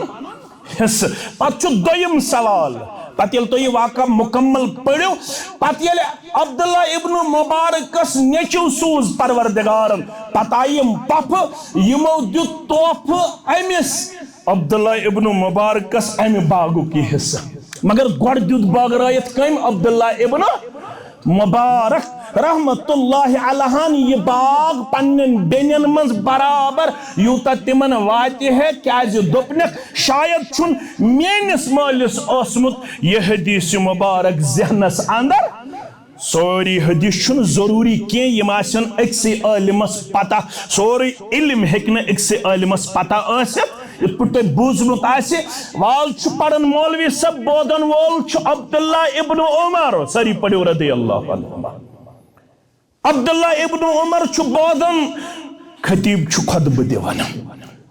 حصہٕ۔ پتہٕ چھُ دوٚیِم سوال، پتہٕ ییٚلہِ تُہۍ یہِ واقعہ مُکمل پٔرِو، پتہٕ ییٚلہِ عبداللہ ابن مبارکس نیٚچو سوٗز پروردگارن، پتہٕ آیہِ یِم پۄپھٕ، یِمو دیُت تحفہٕ أمِس عبداللہ ابن مبارکس امہِ باغُک یہِ حصہٕ۔ مگر گۄڈٕ دیُت بٲگرٲیِتھ کٔمۍ؟ عبداللہ ابن مبارک رحمت اللہ علیہن یہِ باغ پننٮ۪ن بیٚنٮ۪ن منٛز برابر، یوٗتاہ تِمن واتہِ ہے، کیازِ دوٚپنکھ، شاید چھُنہٕ میٲنِس مٲلِس اوسمُت یہِ حدیث مبارک ذہنس اندر۔ سٲری حدیث چھُنہٕ ضروٗری کینٛہہ یِم آسن أکسٕے عٲلمس پتہ، سورُے علم ہیٚکہِ نہٕ أکسٕے عٲلمس پتہ ٲسِتھ۔ یِتھ پٲٹھۍ تۄہہِ بوٗزمُت آسہِ، وال چھُ پران مولوی صٲب، بوزن وول چھُ عبداللہ ابن عمر، سٲری پٔرِو رضی اللہ عنہما۔ عبداللہ ابن عمر چھُ بوزان، خطیب چھُ خطبہٕ دِوان۔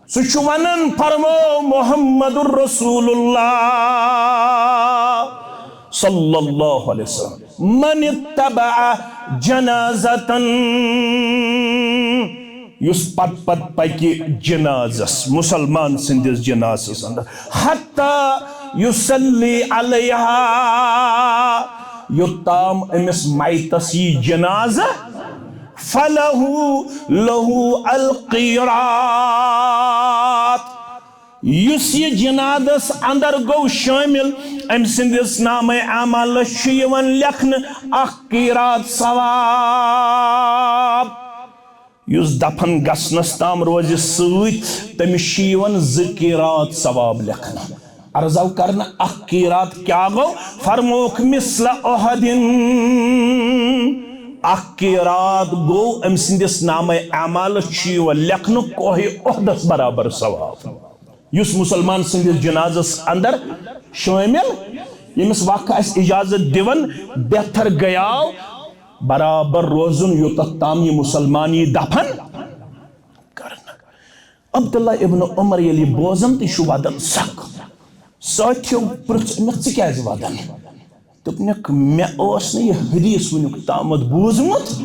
سُہ چھُ وَنان، فرمو محمد رسول اللہ صلی اللہ علیہ وسلم، من اتبع جنازتن، یُس پتہٕ پتہٕ پکہِ جنازس، مسلمان سٕنٛدِس جنازس اندر، حتی یصلی علیہا، یوٚتام أمِس میتس یی جنازٕ، فلہ، لہ القیراط، یُس یہِ جنازس اندر گوٚو شٲمِل، أمۍ سٕنٛدِس نامہ اعمالس چھُ یِوان لیکھنہٕ اکھ قیراط ثواب۔ یُس دفن گژھنس تام روزِ سۭتۍ، تٔمِس چھِ یِوان زٕ قیراط ثواب لیکھنہٕ۔ عرض آو کرنہٕ، اکھ قیراط کیٛاہ گوٚو؟ فرمووُکھ، مثل احد۔ اکھ قیراط گوٚو، أمۍ سٕنٛدِس نامہ اعمالس چھُ یِوان لیکھنہٕ کوہِ احدس برابر ثواب۔ یُس مسلمان سٕنٛدِس جنازس اندر شٲمِل، ییٚمِس وق آسہِ اجازت دِوان، بہتر گٔیاو، برابر روزُن، یوٚتتھ تام یہِ مسلمان یی دفن کرنہٕ۔ عبداللہ ابن عمر ییٚلہِ یہِ بوزان تہٕ یہِ چھُ ودان سکھ۔ سٲتھیو پرٛژھ أمِس، ژٕ کیازِ ودان؟ دوٚپنکھ، مےٚ اوس نہٕ یہِ حدیث وُنیُک تامتھ بوٗزمُت،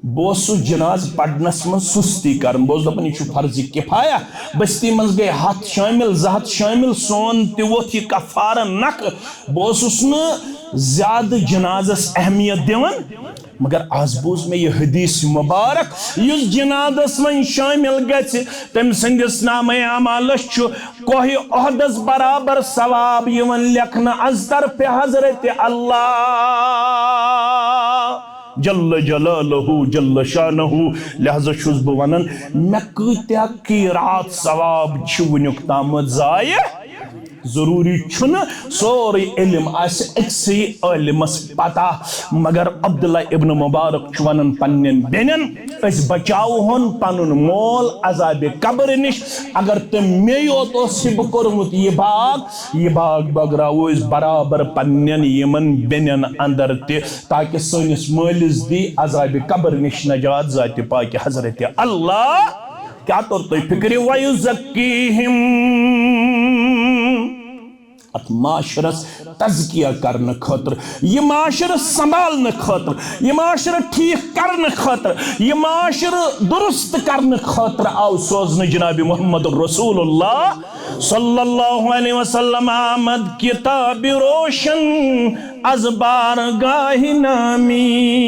بہٕ اوسُس جنازٕ پرنس منٛز سُستی کران۔ بہٕ اوسُس دپان، یہِ چھُ فرض کفایہ۔ بستی منٛز گٔے ہتھ شٲمِل، زٕ ہتھ شٲمِل، سون تہِ ووٚتھ یہِ کفارٕ نکھٕ۔ بہٕ اوسُس نہٕ زیادٕ جنازس اہمیت دِوان، مگر از بوٗز مےٚ یہِ حدیث مبارک، یُس جنازس منٛز شٲمِل گژھِ، تٔمۍ سٕنٛدِس نامہ اعمالس چھُ کوہِ احدس برابر ثواب یِوان لیکھنہٕ از طرفِ حضرت اللہ جل جلالہ جل شانہ۔ لہذا چھُس بہٕ ونان، مےٚ کۭتیاہ قیرات ثواب چھِ وٕنیُک تامَتھ ضایع۔ ضروٗری چھُنہٕ سورُے علم آسہِ أکسٕے عٲلمس پتہ، مگر عبداللہ ابن مبارک چھُ ونان پننٮ۪ن بیٚنٮ۪ن، أسۍ بچاوہون پنُن مول عذابِ قبر نِش۔ اگر تٔمۍ مے یوت اوس ہبہٕ کوٚرمُت یہِ باغ، یہِ باغ بٲگراوو أسۍ برابر پننٮ۪ن یِمن بیٚنٮ۪ن اندر تہِ، تاکہ سٲنِس مٲلِس دی عذابِ قبر نِش نجات ذاتِ پاکِ حضرت اللہ۔ کیٛاہ توٚر تۄہہِ فِکرِ؟ وَيُزَكِّيهِمْ۔ اتھ معاشرس تزکیہ کرنہٕ خٲطرٕ، یہِ معاشرٕ سنبھالنہٕ خٲطرٕ، یہِ معاشرٕ ٹھیک کرنہٕ خٲطرٕ، یہِ معاشرٕ درست کرنہٕ خٲطرٕ آو سوزنہٕ جناب محمد رسول اللہ صلی اللہ علیہ وسلم آمد کتاب روشن از بارگاہ نامی۔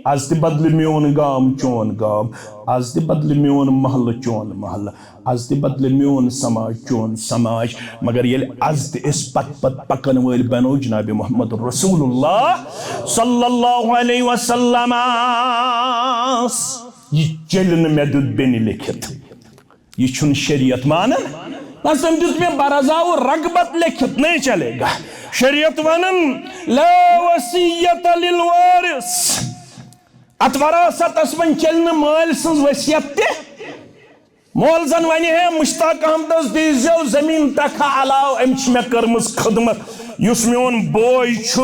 از تہِ بدلہِ میون گام چون گام، از تہِ بدلہِ میون محلہٕ چون محلہٕ، از تہِ بدلہِ میون سماج چون سماج۔ مگر ییٚلہِ از تہِ أسۍ پتہٕ پتہٕ پکن وٲلۍ بنو جناب محمد رسول اللہ صلی اللہ علیہ وسلم، یہِ چیٚلہِ نہٕ مےٚ دیُت بیٚنہِ لیکھِتھ۔ یہِ چھُنہٕ شریعت مانان۔ بس تٔمۍ دیُت مےٚ برضاو رغبت لیکھِتھ، نہیں چلے گا۔ شریعت ونان، لا وصیت للوارث۔ اتھ وراثتس منٛز چلہِ نہٕ مٲلۍ سٕنٛز وصیت تہِ۔ مول زن ونہِ ہے، مشتاق احمدس دیٖزیو زٔمیٖن ترکھا علاوٕ، أمۍ چھِ مےٚ کٔرمٕژ خدمت۔ یُس میون بوے چھُ،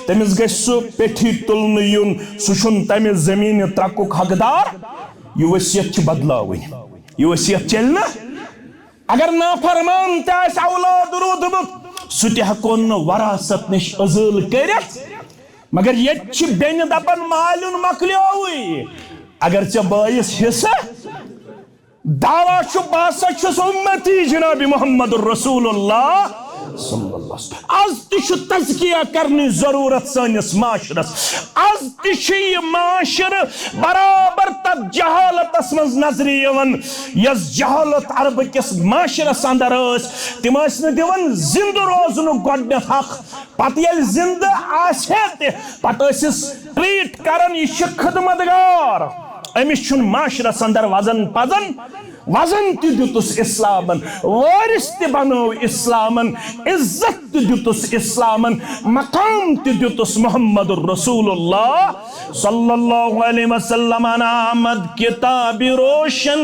تٔمِس گژھِ سُہ پیٚٹھی تُلنہٕ یُن، سُہ چھُنہٕ تمہِ زٔمیٖنہِ ترکُک حقدار۔ یہِ وصیت چھِ بدلاوٕنۍ۔ یہِ وصیت چلہِ نہ۔ اگر نافرمان تہِ آسہِ اولاد روٗدمُت، سُہ تہِ ہٮ۪کون نہٕ وراثت نِش عزل کٔرِتھ۔ مگر ییٚتہِ چھِ بیٚنہِ دپان، مالیُن مۄکلیووٕے، اگر ژےٚ بٲیِس حصہٕ دعویٰ چھُ، بہٕ ہسا چھُس اُمتی جناب محمد رسول اللہ صلی اللہ علیہ وسلم۔ از تہِ چھُ تزکیہ کرنٕچ ضروٗرت سٲنِس معاشرس۔ از تہِ چھُ یہِ معاشرٕ برابر تتھ جہالتس منٛز نظرِ یِوان، یۄس جہالت عربہٕ کِس معاشرس اندر ٲس۔ تِم ٲسۍ نہٕ دِوان زندٕ روزنُک گۄڈٕنیتھ حق۔ پتہٕ ییٚلہِ زندٕ آسہِ ہے تہِ، پتہٕ ٲسِس ٹریٹ کران، یہِ چھُ خدمت گار، أمِس چھُنہٕ معاشرس اندر وزن پزن۔ وزن تہِ دیُتُس اسلامن، وٲرِث تہِ بنٲو اسلامن، عزت تہِ دیُتُس اسلامن، مقام تہِ دیُتُس محمد رسول اللہ صلی اللہ علیہ وسلمن۔ آمد کتاب روشن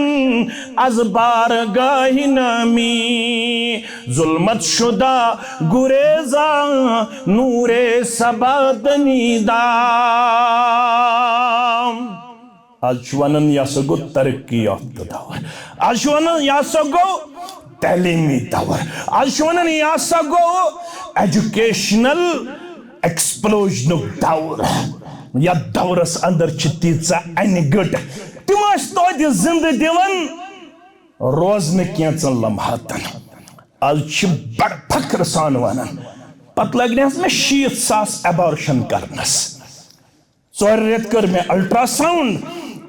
از بارگاہ نامی، ظلمت شدہ گریزاں نور صبا دنیدہ۔ از چھُ ونان، یہِ ہسا گوٚو ترقی یافتہٕ دور۔ از چھُ ونان، یہِ ہسا گوٚو تعلیٖمی دور۔ از چھُ ونان، یہِ ہسا گوٚو ایجوکیشنل ایکسپلوجنُک دور۔ یتھ دورس اندر چھِ تیٖژاہ انہِ گٔٹ، تِم ٲسۍ توتہِ زندٕ دِوان روزنہٕ کینٛژن لمحاتن۔ از چھِ بڑٕ فخر سان ونان، پتہٕ لگنس مےٚ شیٖتھ ساس ابارشن کرنس۔ ژورِ رٮ۪تہٕ کٔر مےٚ الٹراساؤنڈ۔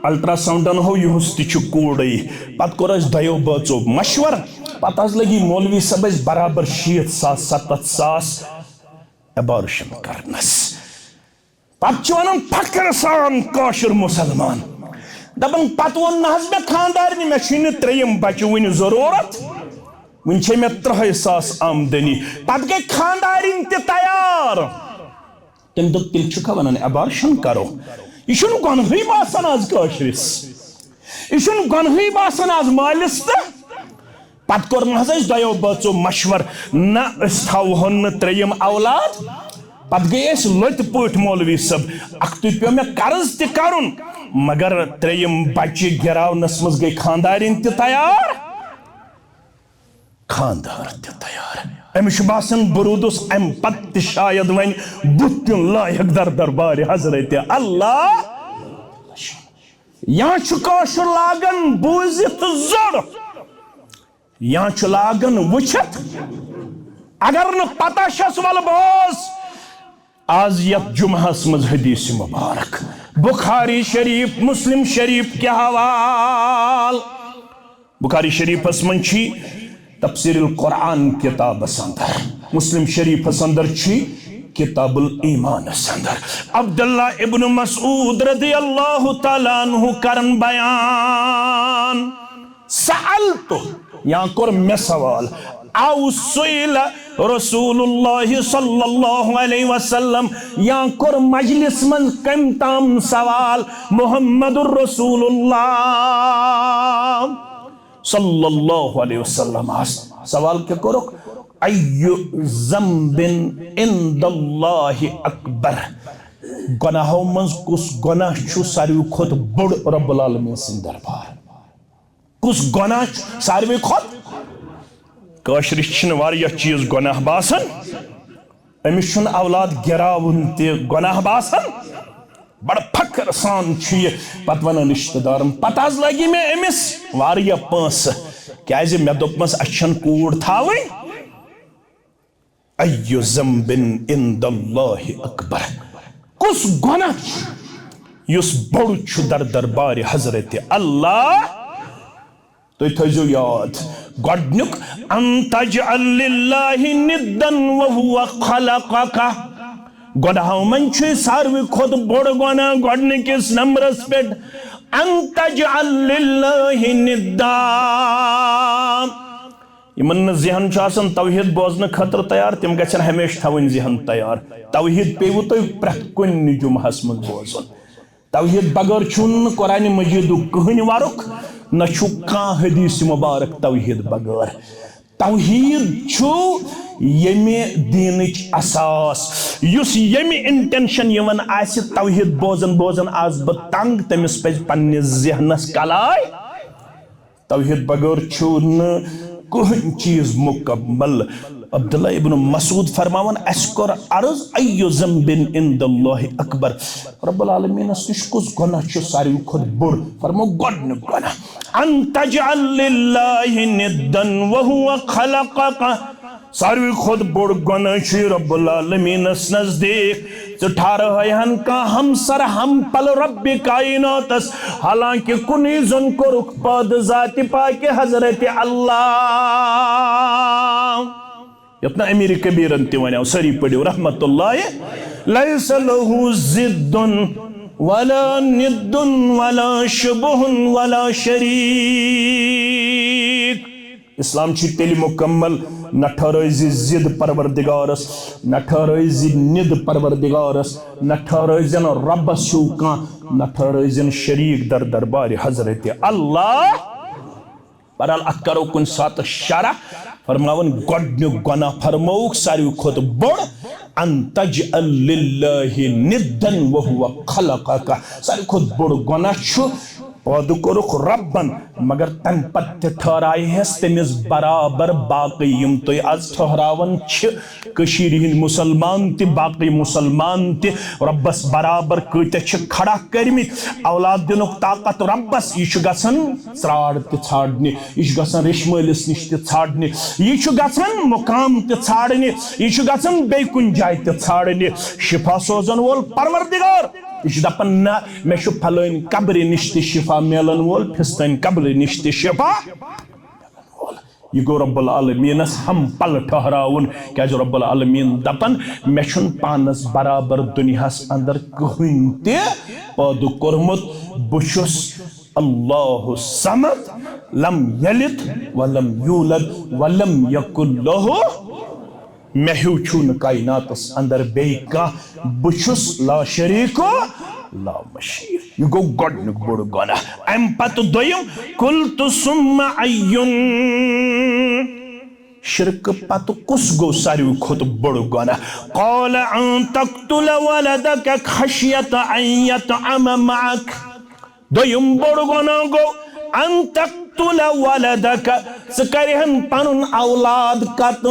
الٹراساؤنڈن ہوو، یِہُس تہِ چھُ کوٗرٕے۔ پتہٕ کوٚر اَسہِ دۄیو بٲژو مشور۔ پتہٕ حظ لٔگۍ مولوی صٲب اَسہِ برابر شیٖتھ ساس، ستتھ ساس ابارشن کرنس۔ پتہٕ چھِ ونان فخر سان کٲشُر مُسلمان، دپان، پتہٕ ووٚن نہ حظ مےٚ خانٛدارنہِ، مےٚ چھُے نہٕ ترٛیٚیِم بچہٕ وُنہِ ضروٗرت، وُنہِ چھے مےٚ ترٛہَے ساس آمدنی۔ پتہٕ گٔے خانٛدارِنۍ تہِ تیار۔ تٔمۍ دوٚپ، تیٚلہِ چھُکھا ونان ابارشن کرو؟ یہِ چھُنہٕ گۄنہٕے باسان از کٲشرِس۔ یہِ چھُنہٕ گۄنہٕے باسان از مٲلِس تہٕ۔ پتہٕ کوٚر نہٕ حظ اَسہِ دۄیو بٲژو مشور، نہ، أسۍ تھاوہون نہٕ ترٛیٚیِم اولاد۔ پتہٕ گٔے أسۍ لۄتہِ پٲٹھۍ مولوی صٲب۔ اکھتُے پیوٚو مےٚ قرض تہِ کرُن، مگر ترٛیٚیِم بچہِ گراونس منٛز گٔے خانٛدارِنۍ تہِ تیار، خانٛدار تہِ تیار۔ أمِس چھُ باسان، بہٕ روٗدُس اَمہِ پتہٕ تہِ شاید وۄنۍ بُتھ دیُن لایق در دربارِ حضرت اللہ۔ یا چھُ کٲشُر لاگان بوٗزِتھ زوٚر، یا چھُ لاگان وٕچھِتھ۔ اگر نہٕ پتہ چھس، وَلہٕ بوز۔ آز یتھ جمعہس منٛز حدیث مبارک، بخاری شریف، مسلم شریف کہِ حوال۔ بخاری شریفس منٛز چھی تفسیر القرآن کتابس اندر، مسلم شریفس اندر چھی کتاب الایمانس اندر۔ عبداللہ ابن مسعود رضی اللہ تعالیٰ عنہ کرن بیان، سألت، یا کوٚر مےٚ سوال، او سئل رسول اللہ صلی اللہ علیہ وسلم، یا کوٚر مجلس منٛز کٔمۍ تام سوال محمد رسول اللہ صلی اللہ علیہ وسلم۔ سوال کیٛاہ کوٚرُکھ؟ ای ذنب عند اللہ اکبر؟ گۄناہو منٛز کُس گۄناہ چھُ ساروی کھۄتہٕ بوٚڑ رب العالمین سٕنٛدِ دربار؟ کُس گۄناہ چھُ ساروی کھۄتہٕ؟ کٲشرِس چھِنہٕ واریاہ چیٖز گۄناہ باسان۔ أمِس چھُنہٕ اولاد گِراوُن تہِ گۄناہ باسان۔ بڑٕ فخر سان چھُ یہِ پتہٕ ونان رشتہٕ دارن، پتہٕ حظ لگی مےٚ أمِس واریاہ پونٛسہٕ، کیازِ مےٚ دوٚپمس، اسہِ چھَنہٕ کوٗر تھاوٕنۍ۔ ای ذنب عند اللہ اکبر؟ کُس گۄناہ چھُ یُس بوٚڑ چھُ در دربارِ حضرت اللہ؟ تُہۍ تھٲیزیو یاد، گۄڈٕنیُک، ان تجعل للہ ندا وہو خلقک۔ گۄناہو منٛز چھُ ساروی کھۄتہٕ بوٚڑ گۄناہ گۄڈٕنِکِس نمبرس پٮ۪ٹھ، ان تجعل للہ ندا۔ یِمن نہٕ ذہن چھُ آسان توحید بوزنہٕ خٲطرٕ تیار، تِم گژھن ہمیشہِ تھاوٕنۍ ذہن تیار۔ توحید پیٚیِوٕ تۄہہِ پرٛٮ۪تھ کُنہِ جمعہس منٛز بوزُن۔ توحید بغٲر چھُنہٕ قرآن مجیدُک کٕہٕنۍ ورُق، نہ چھُ کانٛہہ حدیث مبارک توحید بغٲر۔ توحید چھُ ییٚمہِ دیٖنٕچ اساس، یُس ییٚمہِ intention یِوان آسہِ توحید بوزن بوزن آس بہٕ تنگ، تٔمِس پزِ پننِس ذہنس کلاے۔ توحید بغٲر چھُ نہٕ کٕہٕنۍ چیٖز مکمل۔ عبداللہ ابن مسعود فرماوان، اسہِ کوٚر عرض، ای ذنب عند اللہ اکبر؟ رب العالمینس نِش کُس گۄناہ چھُ ساروی کھۄتہٕ بوٚڑ؟ فرمو، گۄڈٕنیُک گۄناہ، ان تجعل للہ ندا وہو خلقک۔ ساروی کھۄتہٕ بوٚڑ گۄناہ چھُ رب العالمینس نزدیٖک، ژٕ ٹھہرٲے ہن کانٛہہ ہمسر ہم پل رب کائناتس، حالانکہ کُنُے زوٚن کوٚرُکھ پٲدٕ ذاتِ پاکِ حضرت اللہ۔ یتھ نہ امیر کبیرن تہِ ونیو، سٲری پٔرِو رحمت اللہ، لیس لہ ضد ولا ند ولا شبہ ولا شریک۔ اسلام چھُ تیٚلہِ مکمل، نہ ٹھہرٲے زِ ضد پروردگارس، نہ ٹھہرٲے زِ ند پروردگارس، نہ ٹھہرٲے زن ربس ہیوٗ کانٛہہ، نہ ٹھہرٲے زن شریک در دربارِ حضرت اللہ۔ بہرحال، اتھ کرو کُنہِ ساتہٕ شرح۔ فرماوان، گۄڈٕنیُک گۄناہ فرمووُکھ ساروی کھۄتہٕ بوٚڑ، ان تجعل للہ ندا وہو خلقک۔ ساروی کھۄتہٕ بوٚڑ گۄناہ چھُ پٲدٕ کوٚرُکھ رۄبن، مگر تَمہِ پتہٕ تہِ ٹھہرایہس تٔمِس برابر باقٕے یِم تُہۍ از ٹھہراوان چھِ، کٔشیٖرِ ہٕنٛدۍ مُسلمان تہِ، باقٕے مُسلمان تہِ، رۄبس برابر کۭتیاہ چھِ کھڑا کٔرمٕتۍ۔ اولاد دِنُک طاقت رۄبس، یہِ چھُ گژھان ژرٛار تہِ ژھانٛڈنہِ، یہِ چھُ گژھان ریٚشمٲلِس نِش تہِ ژھانٛڈنہِ، یہِ چھُ گژھان مُقام تہِ ژھانٛڈنہِ، یہِ چھُ گژھان بیٚیہِ کُنہِ جایہِ تہِ ژھانٛڈنہِ۔ شفا سوزن وول پروردگار۔ یہِ چھُ دَپان، نہ، مےٚ چھُ پھلٲنۍ قبرِ نِش تہِ شفا میلن وول، پھِستٲنۍ قبرِ نِش تہِ شفا میلن وول۔ یہِ گوٚو رب العالمینس ہم پلہٕ ٹھہراوُن، کیازِ رب العالمین دَپان، مےٚ چھُنہٕ پانس برابر دُنیاہس اندر کٕہٕنۍ تہِ پٲدٕ کوٚرمُت۔ بہٕ چھُس اللہ الصمد، لم یلد ولم یولد ولم یکن لہ، مےٚ ہیوٗ چھُنہٕ کائناتس اندر بیٚیہِ کانٛہہ، بہٕ چھُس لا شریک و لا مشیر۔ یہِ گوٚو گۄڈٕنیُک بوٚڑ گۄناہ۔ امہِ پتہٕ دوٚیِم، قلت ثم ای؟ شرکہٕ پتہٕ کُس گوٚو ساروی کھۄتہٕ بوٚڑ گۄناہ؟ قال ان تقتل ولدک خشیت ان یطعم معک۔ دوٚیِم بوٚڑ گۄناہ گوٚو، ان تقتل تقتل ولدک، ژٕ کرِہن پنُن اولاد قتل،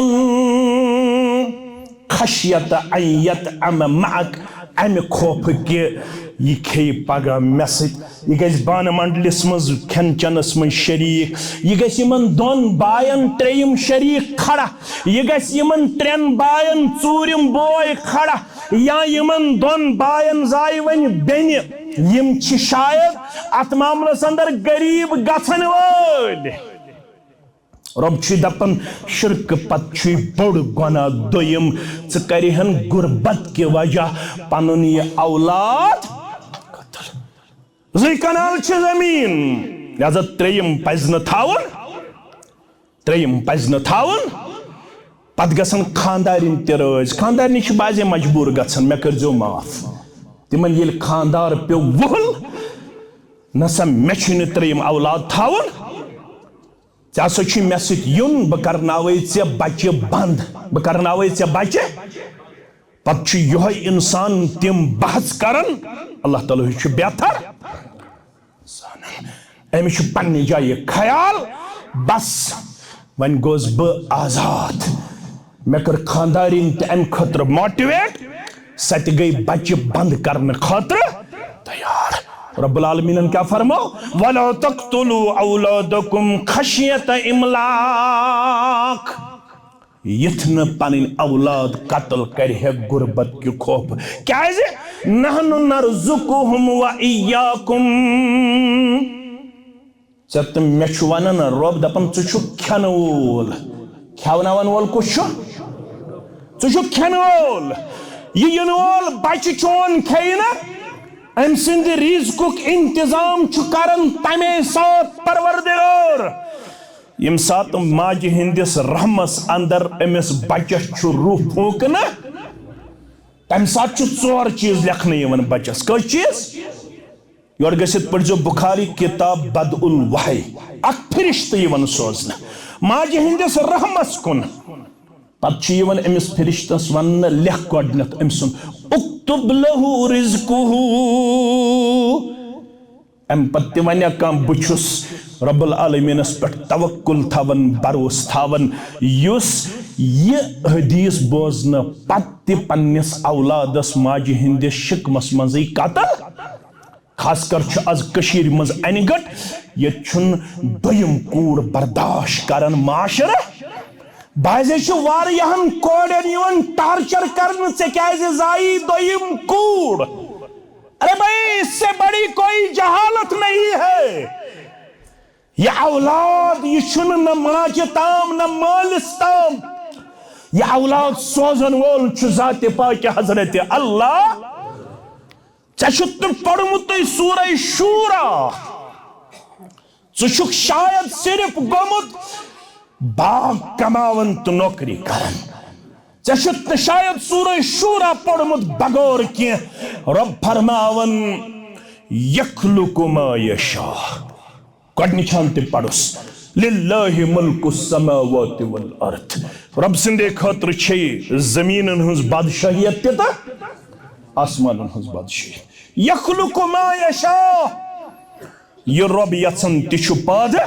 خشیت ان یطعم معک، امہِ خوفہٕ کہِ یہِ کھیٚیہِ پگاہ مےٚ سۭتۍ، یہِ گژھِ بانہٕ منڈلِس منٛز کھٮ۪ن چٮ۪نس منٛز شریٖک، یہِ گژھِ یِمن دۄن باین ترٛیٚیِم شریٖک کھڑا، یہِ گژھِ یِمن ترٛٮ۪ن باین ژوٗرِم بوے کھڑا، یا یِمن دۄن باین زایہِ وۄنۍ بیٚنہِ۔ یِم چھِ شاید اتھ معاملس اندر غریب گژھن وٲلۍ۔ رۄب چھُ دپان، شرکہٕ پتہٕ چھُے بوٚڑ گۄناہ دوٚیِم، ژٕ کرِہن غربت کہِ وجہ پنُن یہِ اولاد قتل۔ زٕے کنال چھِ زٔمیٖن، لہذا ترٛیٚیِم پزِ نہٕ تھاوُن، ترٛیٚیِم پزِ نہٕ تھاوُن۔ پتہٕ گژھن خاندارِنۍ تہِ رٲضۍ۔ خاندارنہِ چھِ بعضے مجبوٗر گژھان، مےٚ کٔرۍزیو معاف۔ تِمن ییٚلہِ خاندار پیوٚو وُہل، نہ سا مےٚ چھُے نہٕ ترٛیٚیِم اولاد تھاوُن، ژےٚ ہسا چھُے مےٚ سۭتۍ یُن، بہٕ کرناوے ژےٚ بچہِ بند، بہٕ کرناوے ژےٚ بچہِ۔ پتہٕ چھُ یِہوٚے انسان تِم بحث کران، اللہ تعالیٰ ہٕے چھُ بہتر زانان۔ أمِس چھُ پننہِ جایہِ خیال، بس وۄنۍ گوس بہٕ آزاد۔ مےٚ کٔر خاندارِنۍ تہِ امہِ خٲطرٕ موٹیویٹ، سۄ تہِ گٔے بچہِ بند کرنہٕ خٲطرٕ تیار۔ رب العالمینن کیٛاہ فرمو؟ ولا تقتلوا اولادکم خشیت املاق۔ یِتھ نہٕ پنٕنۍ اولاد قتل کرِ ہے غربت کہِ خوف۔ کیازِ؟ نحن نرزقهم و ایاکم۔ ژےٚ تہٕ مےٚ چھُ ونان رۄب، دپان، ژٕ چھُکھ کھٮ۪نہٕ وول۔ کھٮ۪وناون وول کُس چھُ؟ ژٕ چھُکھ کھٮ۪نہٕ وول۔ یہِ یِنہٕ وول بچہِ چون کھیٚیہِ نہ، أمۍ سٕنٛدِ رزقُک انتظام چھُ کران تمے ساتہٕ پروردگار، ییٚمہِ ساتہٕ ماجہِ ہٕنٛدِس رحمس اندر أمِس بچس چھُ روح پھونٛکنہٕ۔ تمہِ ساتہٕ چھُ ژور چیٖز لیکھنہٕ یِوان بچس۔ کٔژ چیٖز؟ یورٕ گٔژھِتھ پٔرۍزیو بخاری کتاب بدء الوحی۔ اکھ فرشتہٕ یِوان سوزنہٕ ماجہِ ہٕنٛدِس رحمس کُن۔ پتہٕ چھُ یِوان أمِس فرشتس وننہٕ، لیکھ گۄڈٕنٮ۪تھ أمۍ سُنٛد، اکتب لہ رزقہ۔ امہِ پتہٕ تہِ ونیا کانٛہہ، بہٕ چھُس رب العالمینس پٮ۪ٹھ توکل تھاوان، بھروسہٕ تھاوان، یُس یہِ حدیث بوزنہٕ پتہٕ تہِ پننِس اولادس ماجہِ ہٕنٛدِس شکمس منٛزٕے قتل۔ خاص کر چھُ از کٔشیٖرِ منٛز انہِ گٔٹ، ییٚتہِ چھُنہٕ دوٚیِم کوٗر برداشت کران معاشرٕ۔ بعضے چھِ واریاہن کورٮ۪ن یِوان ٹارچر کرنہٕ، "ژےٚ کیازِ زایی دوٚیِم کوٗر؟" ارے بھائی، اس سے بڑی کوئی جہالت نہیں ہے۔ یہ اولاد، یہ چھُنہٕ نہ ماجہِ تام نہ مٲلِس تام۔ یہ اولاد سوزن وول چھُ ذات پاک حضرت اللہ۔ ژےٚ چھُتھ نہٕ پوٚرمُتُے سورہ شورا۔ ژٕ چھُکھ شاید صرف گوٚمُت باغ کماوان تہٕ نوکری کران۔ ژےٚ چھُتھ نہٕ شاید سورہ شورا پوٚرمُت بغور کینٛہہ۔ رۄب فرماوان، یخلق ما یشاء۔ گۄڈٕنِچ ہن تہِ پرُس، للہ ملک السماوات والارض۔ رۄب سٕنٛدے خٲطرٕ چھے زٔمیٖنن ہٕنٛز بادشٲہیت تہِ تہٕ آسمانن ہٕنٛز بادشٲہیت۔ یخلق ما یشاء۔ یہِ رۄب یژھان تہِ چھُ پٲدٕ۔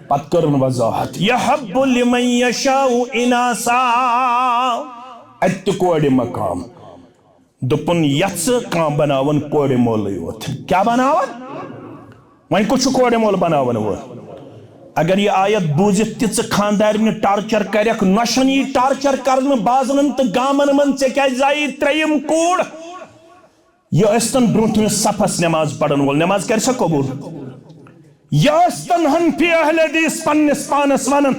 پتہٕ کٔرٕن وضاحت، یہب لمن یشاء اناثا۔ اتہِ تہِ کورِ مقام۔ دوٚپُن، یژھٕ کانٛہہ بناوان کورِ مولٕے یوت۔ کیٛاہ بناوان؟ وۄنۍ کُس چھُ کورِ مول بناوان وول؟ اگر یہِ آیت بوٗزِتھ تہِ ژٕ خانٛدارنہِ ٹارچر کرکھ، نۄشن یی ٹارچر کرنہٕ بازرن تہٕ گامن منٛز، ژےٚ کیٛازِ زایی ترٛیٚیِم کوٗر؟ یہِ ٲسۍتن برونٛٹھمِس صفس نماز پرن وول، نماز کرِ سا قبول؟ یہِ ٲسۍتن حنفی اہل حدیث پننِس پانس ونان،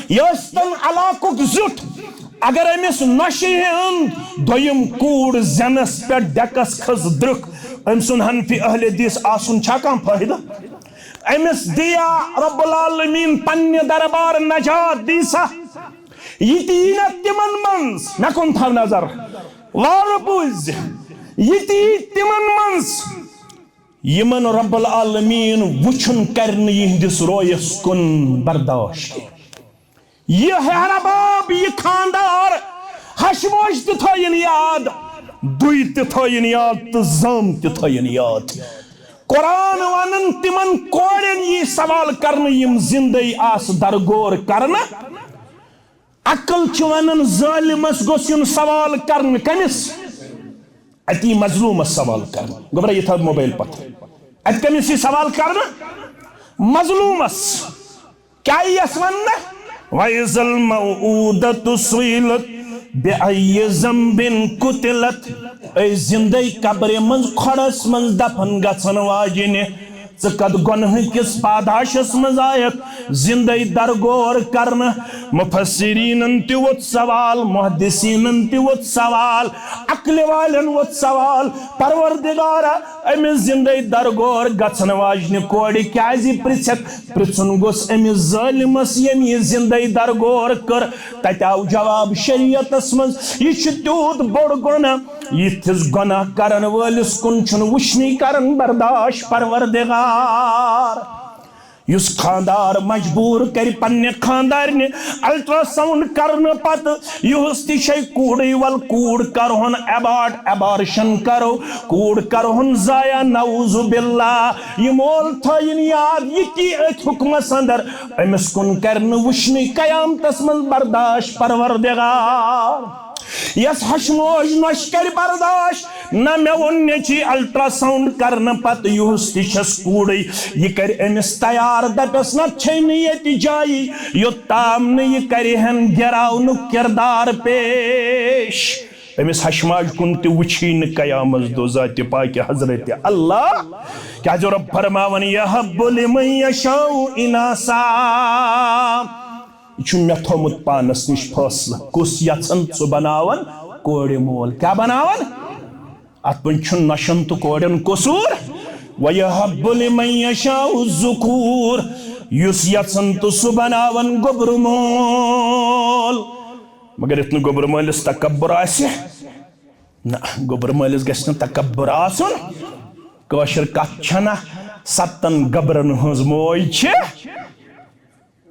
یہِ ٲسۍتن علاقُک زیُٹھ، اگر أمِس نۄشہِ ہُنٛد دوٚیِم کوٗر زینس پٮ۪ٹھ ڈیکس کھٔژ درٕکھ، أمۍ سُنٛد حنفی اہل حدیث آسُن چھا کانٛہہ فٲیدٕ؟ أمِس دِیا رب العالمین پننہِ دربار نجات، دی سا۔ یہِ تہِ یی نہ تِمن منٛز، مےٚ کُن تھاو نظر، وارٕ بوٗزِ، یہِ تہِ یی تِمن منٛز یِمن رب العالمین وُچھُن کرِ نہٕ یِہنٛدِس رویس کُن برداشت کینٛہہ۔ یہِ ہیرٕ باب، یہِ خانٛدار، ہشموش تہِ تھٲیِن یاد، دُے تہِ تھٲیِن یاد تہٕ زٲم تہِ تھٲیِن یاد۔ قرآن ونان تمن کورٮ۪ن یی سوال کرنہٕ، یم زندے آسہٕ درگور کرنہٕ۔ عقل چھِ ونان ظٲلمس گوٚژھ یُن سوال کرنہٕ۔ کٔمِس؟ اتی مظلومس سوال کرنہٕ۔ گوٚبرا، یہِ تھاو موبایل پتھر۔ اتہِ کٔمِس یی سوال کرنہٕ؟ مظلومس۔ کیٛاہ یِیَس وننہٕ؟ وَإِذَا الْمَوْءُودَةُ سُئِلَتْ بِأَيِّ ذَنبٍ قُتِلَتْ۔ اے زندے قبرِ منٛز، کھۄڈس منٛز دفن گژھن واجنہِ، ژٕ کتھ گۄنہٕ کِس پاداشس منٛز آیکھ زندے درگور کرنہٕ؟ مفسرینن تہِ ووٚتھ سوال، محدثینن تہِ ووٚتھ سوال، عقلہِ والٮ۪ن ووٚتھ سوال، پروردگارا، أمِس زندے درگور گژھن واجنہِ کورِ کیازِ پرژھکھ؟ پرژھُن گوٚژھ أمِس ظٲلمس، ییٚمۍ یہِ زندے درگور کٔر۔ تتہِ آو جواب شریعتس منٛز، یہِ چھُ تیوٗت بوٚڑ گۄناہ، یِتھِس گۄناہ کرن وٲلِس کُن چھُنہٕ وٕچھنٕے کرن برداش پروردگار۔ یُس خاندار مجبوٗر کرِ پننہِ خاندارنہِ الٹرا ساؤنڈ کرنہٕ پتہٕ، یُہُس تہِ چھے کوٗرٕے، ول کوٗر کرہون ابارٹ، ابارشن کرو، کوٗر کرہون ضایع، نعوذ باللہ۔ یہِ مول تھٲیِن یاد، یہِ تی أتھۍ حُکمس اندر، أمِس کُن کرِ نہٕ وٕچھنٕے قیامتس منٛز برداش پروردگار۔ یس ہشموش نۄش کرِ برداش، نہ مےٚ ووٚن نیٚچی الٹرا ساؤنڈ کرنہٕ پتہٕ یُہُس تہِ چھس کوٗرٕے، یہِ کرِ أمِس تیار، دپٮ۪س نہ چھے نہٕ ییٚتہِ جایی، یوٚت تام نہٕ یہِ کرِ ہن گراونُک کردار پیش۔ أمِس ہشماج کُن تہِ وٕچھی نہٕ قیامس دۄہ ذاتِ پاکہِ حضرت اللہ۔ کیازِ رب فرماوان، یہب لمن یشاء اناثا۔ یہِ چھُ مےٚ تھوٚمُت پانس نِش فٲصلہٕ، کُس یژھن سُہ بناون کورِ مول۔ کیٛاہ بناون؟ اتھ منٛز چھُنہٕ نۄشن تہٕ کورٮ۪ن قصوٗر۔ وَیَہَبُ لِمَن یَشَاءُ الذُّکُورَ، یُس یژھن تہٕ سُہ بناون گوٚبرٕ مول۔ مگر یُتھ نہٕ گوٚبرٕ مٲلِس تکبر آسہِ، نہ، گوٚبرٕ مٲلِس گژھِ نہٕ تکبر آسُن۔ کٲشِر کتھ چھنہ، ستن گبرن ہٕنٛز موج چھِ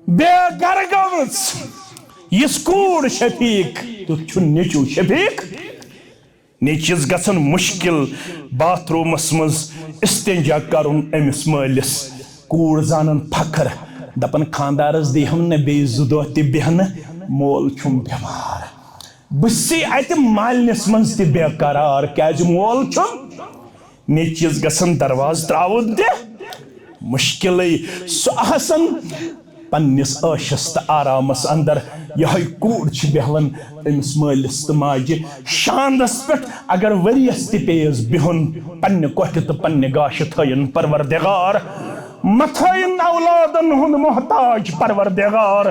بے گرٕ گٔمٕژ۔ یِژھ کوٗر شفیق، تیُتھ چھُ نیٚچو شفیق۔ نیٚچوِس گژھن مُشکِل باتھ روٗمس منٛز استنجا کرُن أمِس مٲلِس۔ کوٗر زانن فخر، دپن، خاندارس دِیہم نہٕ بیٚیہِ زٕ دۄہ تہِ بیٚہنہٕ، مول چھُم بٮ۪مار۔ بہٕ چھسے اتہِ مالنِس منٛز تہِ بے قرار، کیازِ مول چھُم۔ نیٚچوِس گژھن دروازٕ ترٛاوُن تہِ مُشکِلٕے۔ سُہ آسن پننِس عٲشس تہٕ آرامس اندر۔ یِہوٚے کوٗر چھِ بیٚہوان أمِس مٲلِس تہٕ ماجہِ شاندس پٮ۪ٹھ۔ اگر ؤریس تہِ پیٚیس بِہُن، پننہِ کۄٹھِ تہٕ پننہِ گاشہِ تھٲیِن پروردگار، مہ تھٲیِن اولادن ہُنٛد محتاج پروردگار۔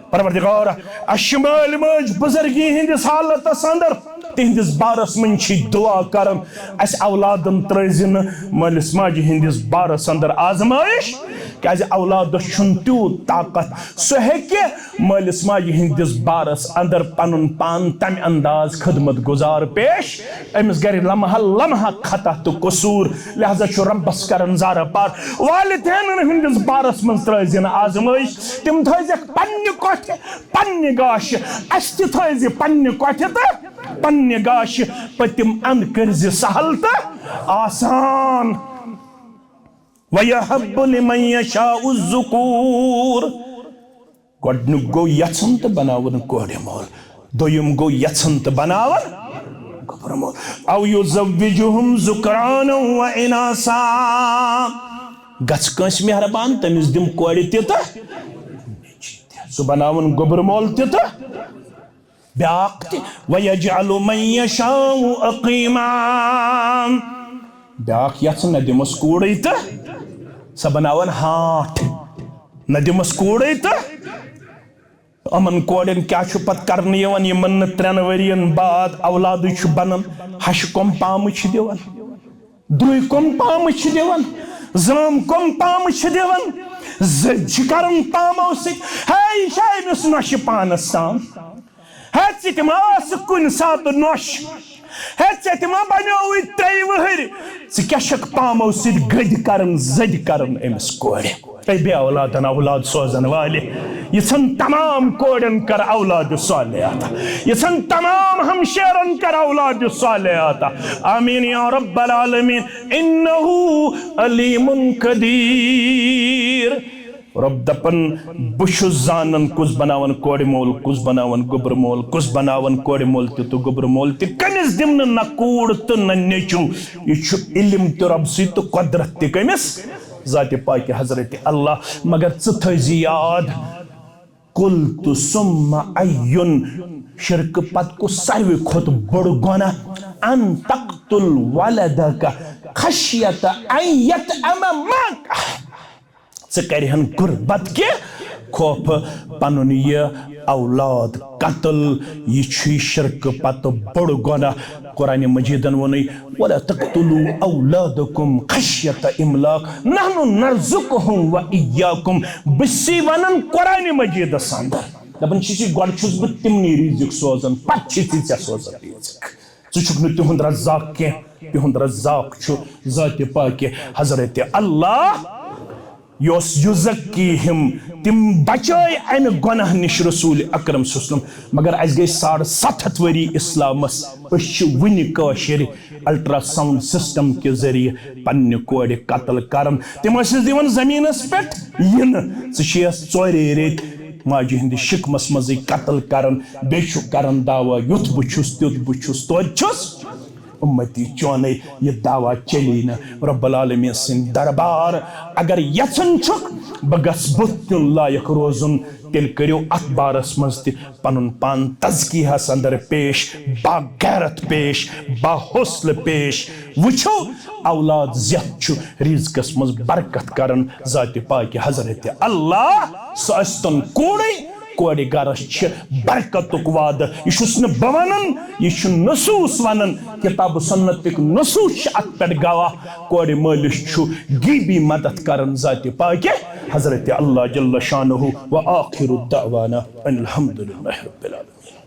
پروردگار، اَسہِ چھِ مٲلۍ مٲج بُزرگی ہٕنٛدِس حالتس اندر، تِہنٛدِس بارس منٛز چھِ دُعا کران، اَسہِ اولادن ترٲوزِ نہٕ مٲلِس ماجہِ ہٕنٛدِس بارس اندر آزمٲیِش، کیازِ اولادس چھُنہٕ تیوٗت طاقت، سُہ ہیٚکہِ مٲلِس ماجہِ ہٕنٛدِس بارس اندر پنُن پان تمہِ انداز خدمت گزار پیش، أمِس گرِ لمحہ لمحہ خطا تہٕ قصوٗر، لہذا چھُ رۄبس کران زارٕ پار۔ والدینن ہٕنٛدِس بارس منٛز ترٲوزِ نہٕ آزمٲیِش، تِم تھٲوزٮ۪کھ پننہِ کۄٹھِ، پننہِ گاشہِ، اسہِ تہِ تھٲوزِ پننہِ کۄٹھِ تہٕ پننہِ گاشہِ، پٔتِم اند کٔرزِ سہل تہٕ آسان۔ وَيَهَبُ لِمَن يَشَاءُ الذُّكُورَ۔ گۄڈٕنیُک گوٚو یژھُن تہٕ بناوُن کورِ مول، دوٚیُم گوٚو یژھُن تہٕ بناوُن گوٚبرٕ مول۔ أَوْ يُزَوِّجُهُمْ ذُكْرَانًا وَإِنَاثًا۔ گژھ کٲنٛسہِ مہربان، تٔمِس دِم کورِ تہِ تہٕ سُہ بناوُن گوٚبرٕ مول تہِ تہٕ بیٛاکھ تہِ۔ وَيَجْعَلُ مَن يَشَاءُ عَقِيمًا۔ بیٛاکھ یژھٕ نہ دِمس کوٗرٕے تہٕ سۄ بناون ہاٹھ، نہ دِمس کوٗرٕے تہٕ۔ یِمن کورٮ۪ن کیٛاہ چھُ پتہٕ کرنہٕ یِوان، یِمن نہٕ ترٛٮ۪ن ؤرین بعد اولادٕے چھُ بنان؟ ہشہِ کۄم پامہٕ چھِ دِوان، درٛوے کۄم پامہٕ چھِ دِوان، زٲم کۄم پامہٕ چھِ دِوان، زٔدۍ چھِ کران پامو سۭتۍ۔ ہے، یہِ چھا أمِس نۄشہِ پانس تام؟ ہے، ژٕ تہِ ما ٲسٕکھ کُنہِ ساتہٕ نۄش؟ ہے، ژےٚ تہِ ما بنیووُے ترٛیٚیہِ وٕہٕرۍ ژٕ کیٛاہ چھکھ پامو سۭتۍ گٔدۍ کران، زٔدۍ کران أمِس کورِ؟ اے بے اولادن اولاد سوزن والہِ، یِژھن تمام کورٮ۪ن کر اولاد صالح عطا، یِژھن تمام ہمشیرن کر اولاد صالح عطا۔ آمین یا رب العالمین۔ انہ علیم قدیر۔ رب دپان، بہٕ چھُس زانان کُس بناوان کورِ مول، کُس بناوان گوٚبرٕ مول، کُس بناوان کورِ مول تہِ تہٕ گوٚبرٕ مول تہِ، کٔمِس دِمہٕ نہٕ نہ کوٗر تہٕ نہ نیٚچو۔ یہِ چھُ علم تہِ رۄبسٕے تہٕ قۄدرت تہِ کٔمِس؟ ذاتِ پاکہِ حضرت اللہ۔ مگر ژٕ تھٲیزِ یاد، قلت ثم أي، شرکہٕ پتہٕ کُس ساروی کھۄتہٕ بوٚڑ گۄناہ؟ أن تقتل ولدك خشية أن يطعمك۔ ژٕ کرِہن غربت کہِ خوفہٕ پنُن یہِ اولاد قتل۔ یہِ چھُے شرکہٕ پتہٕ بوٚڑ گۄناہ۔ قرآن مجیدن ووٚنُے، ولا تقتلوا اولادكم خشية املاق نحن نرزقهم واياكم۔ بہٕ چھُسے ونان قرآن مجیدس اندر، دپان چھُس، گۄڈٕ چھُس بہٕ تِمنٕے رزق سوزان، پتہٕ چھُ ژےٚ سوزان رزق۔ ژٕ چھُکھ نہٕ تِہُنٛد رزاق کینٛہہ، تِہُنٛد رزاق چھُ ذاتِ پاکہِ حضرت اللہ۔ یۄس یُزکیہم، تِم بچٲے امہِ گۄناہ نِش رسول اکرم صلی اللہ علیہ وسلم۔ مگر اسہِ گٔے ساڑ ستھ ہتھ ؤری اسلامس، أسۍ چھِ وُنہِ کٲشِرۍ الٹرا ساؤنڈ سسٹم کہِ ذٔریعہٕ پننہِ کورِ قتل کران۔ تِم ٲسِس دِوان زٔمیٖنس پٮ۪ٹھ یِنہٕ، ژٕ چھِ یَس ژورے ریٚتۍ ماجہِ ہٕنٛدِ شِکمس منٛزٕے قتل کران، بیٚیہِ چھُ کران دعویٰ، یُتھ بہٕ چھُس، تیُتھ بہٕ چھُس، توتہِ چھُس۔ اُمتی چونٕے یہِ دعویٰ چلی نہٕ۔ رب العالمین سٕنٛدۍ دربار اگر یژھان چھُکھ بہٕ گژھٕ بُتھ دیُن لایق روزُن، تیٚلہِ کٔرِو اتھ بارس منٛز تہِ پنُن پان تزکیہس اندر پیش، با غیرت پیش، با حوصلہٕ پیش۔ وٕچھو، اولاد زیتھ چھُ رزقس منٛز برکت کران۔ ذاتِ پاکہِ حضرت اللہ، سُہ ٲسۍتن کوٗرٕے، کورِ گرس چھِ برکتُک وعدٕ۔ یہِ چھُس نہٕ بہٕ ونان، یہِ چھُ نصوص ونان، کتاب و سنتٕکۍ نصوص چھِ اتھ پٮ۪ٹھ گواہ۔ کورِ مٲلِس چھُ غیبی مدد کران ذاتِ پاکہِ حضرت اللہ جل شانہ۔ و آخر دعوانا ان الحمد للہ رب العالمین۔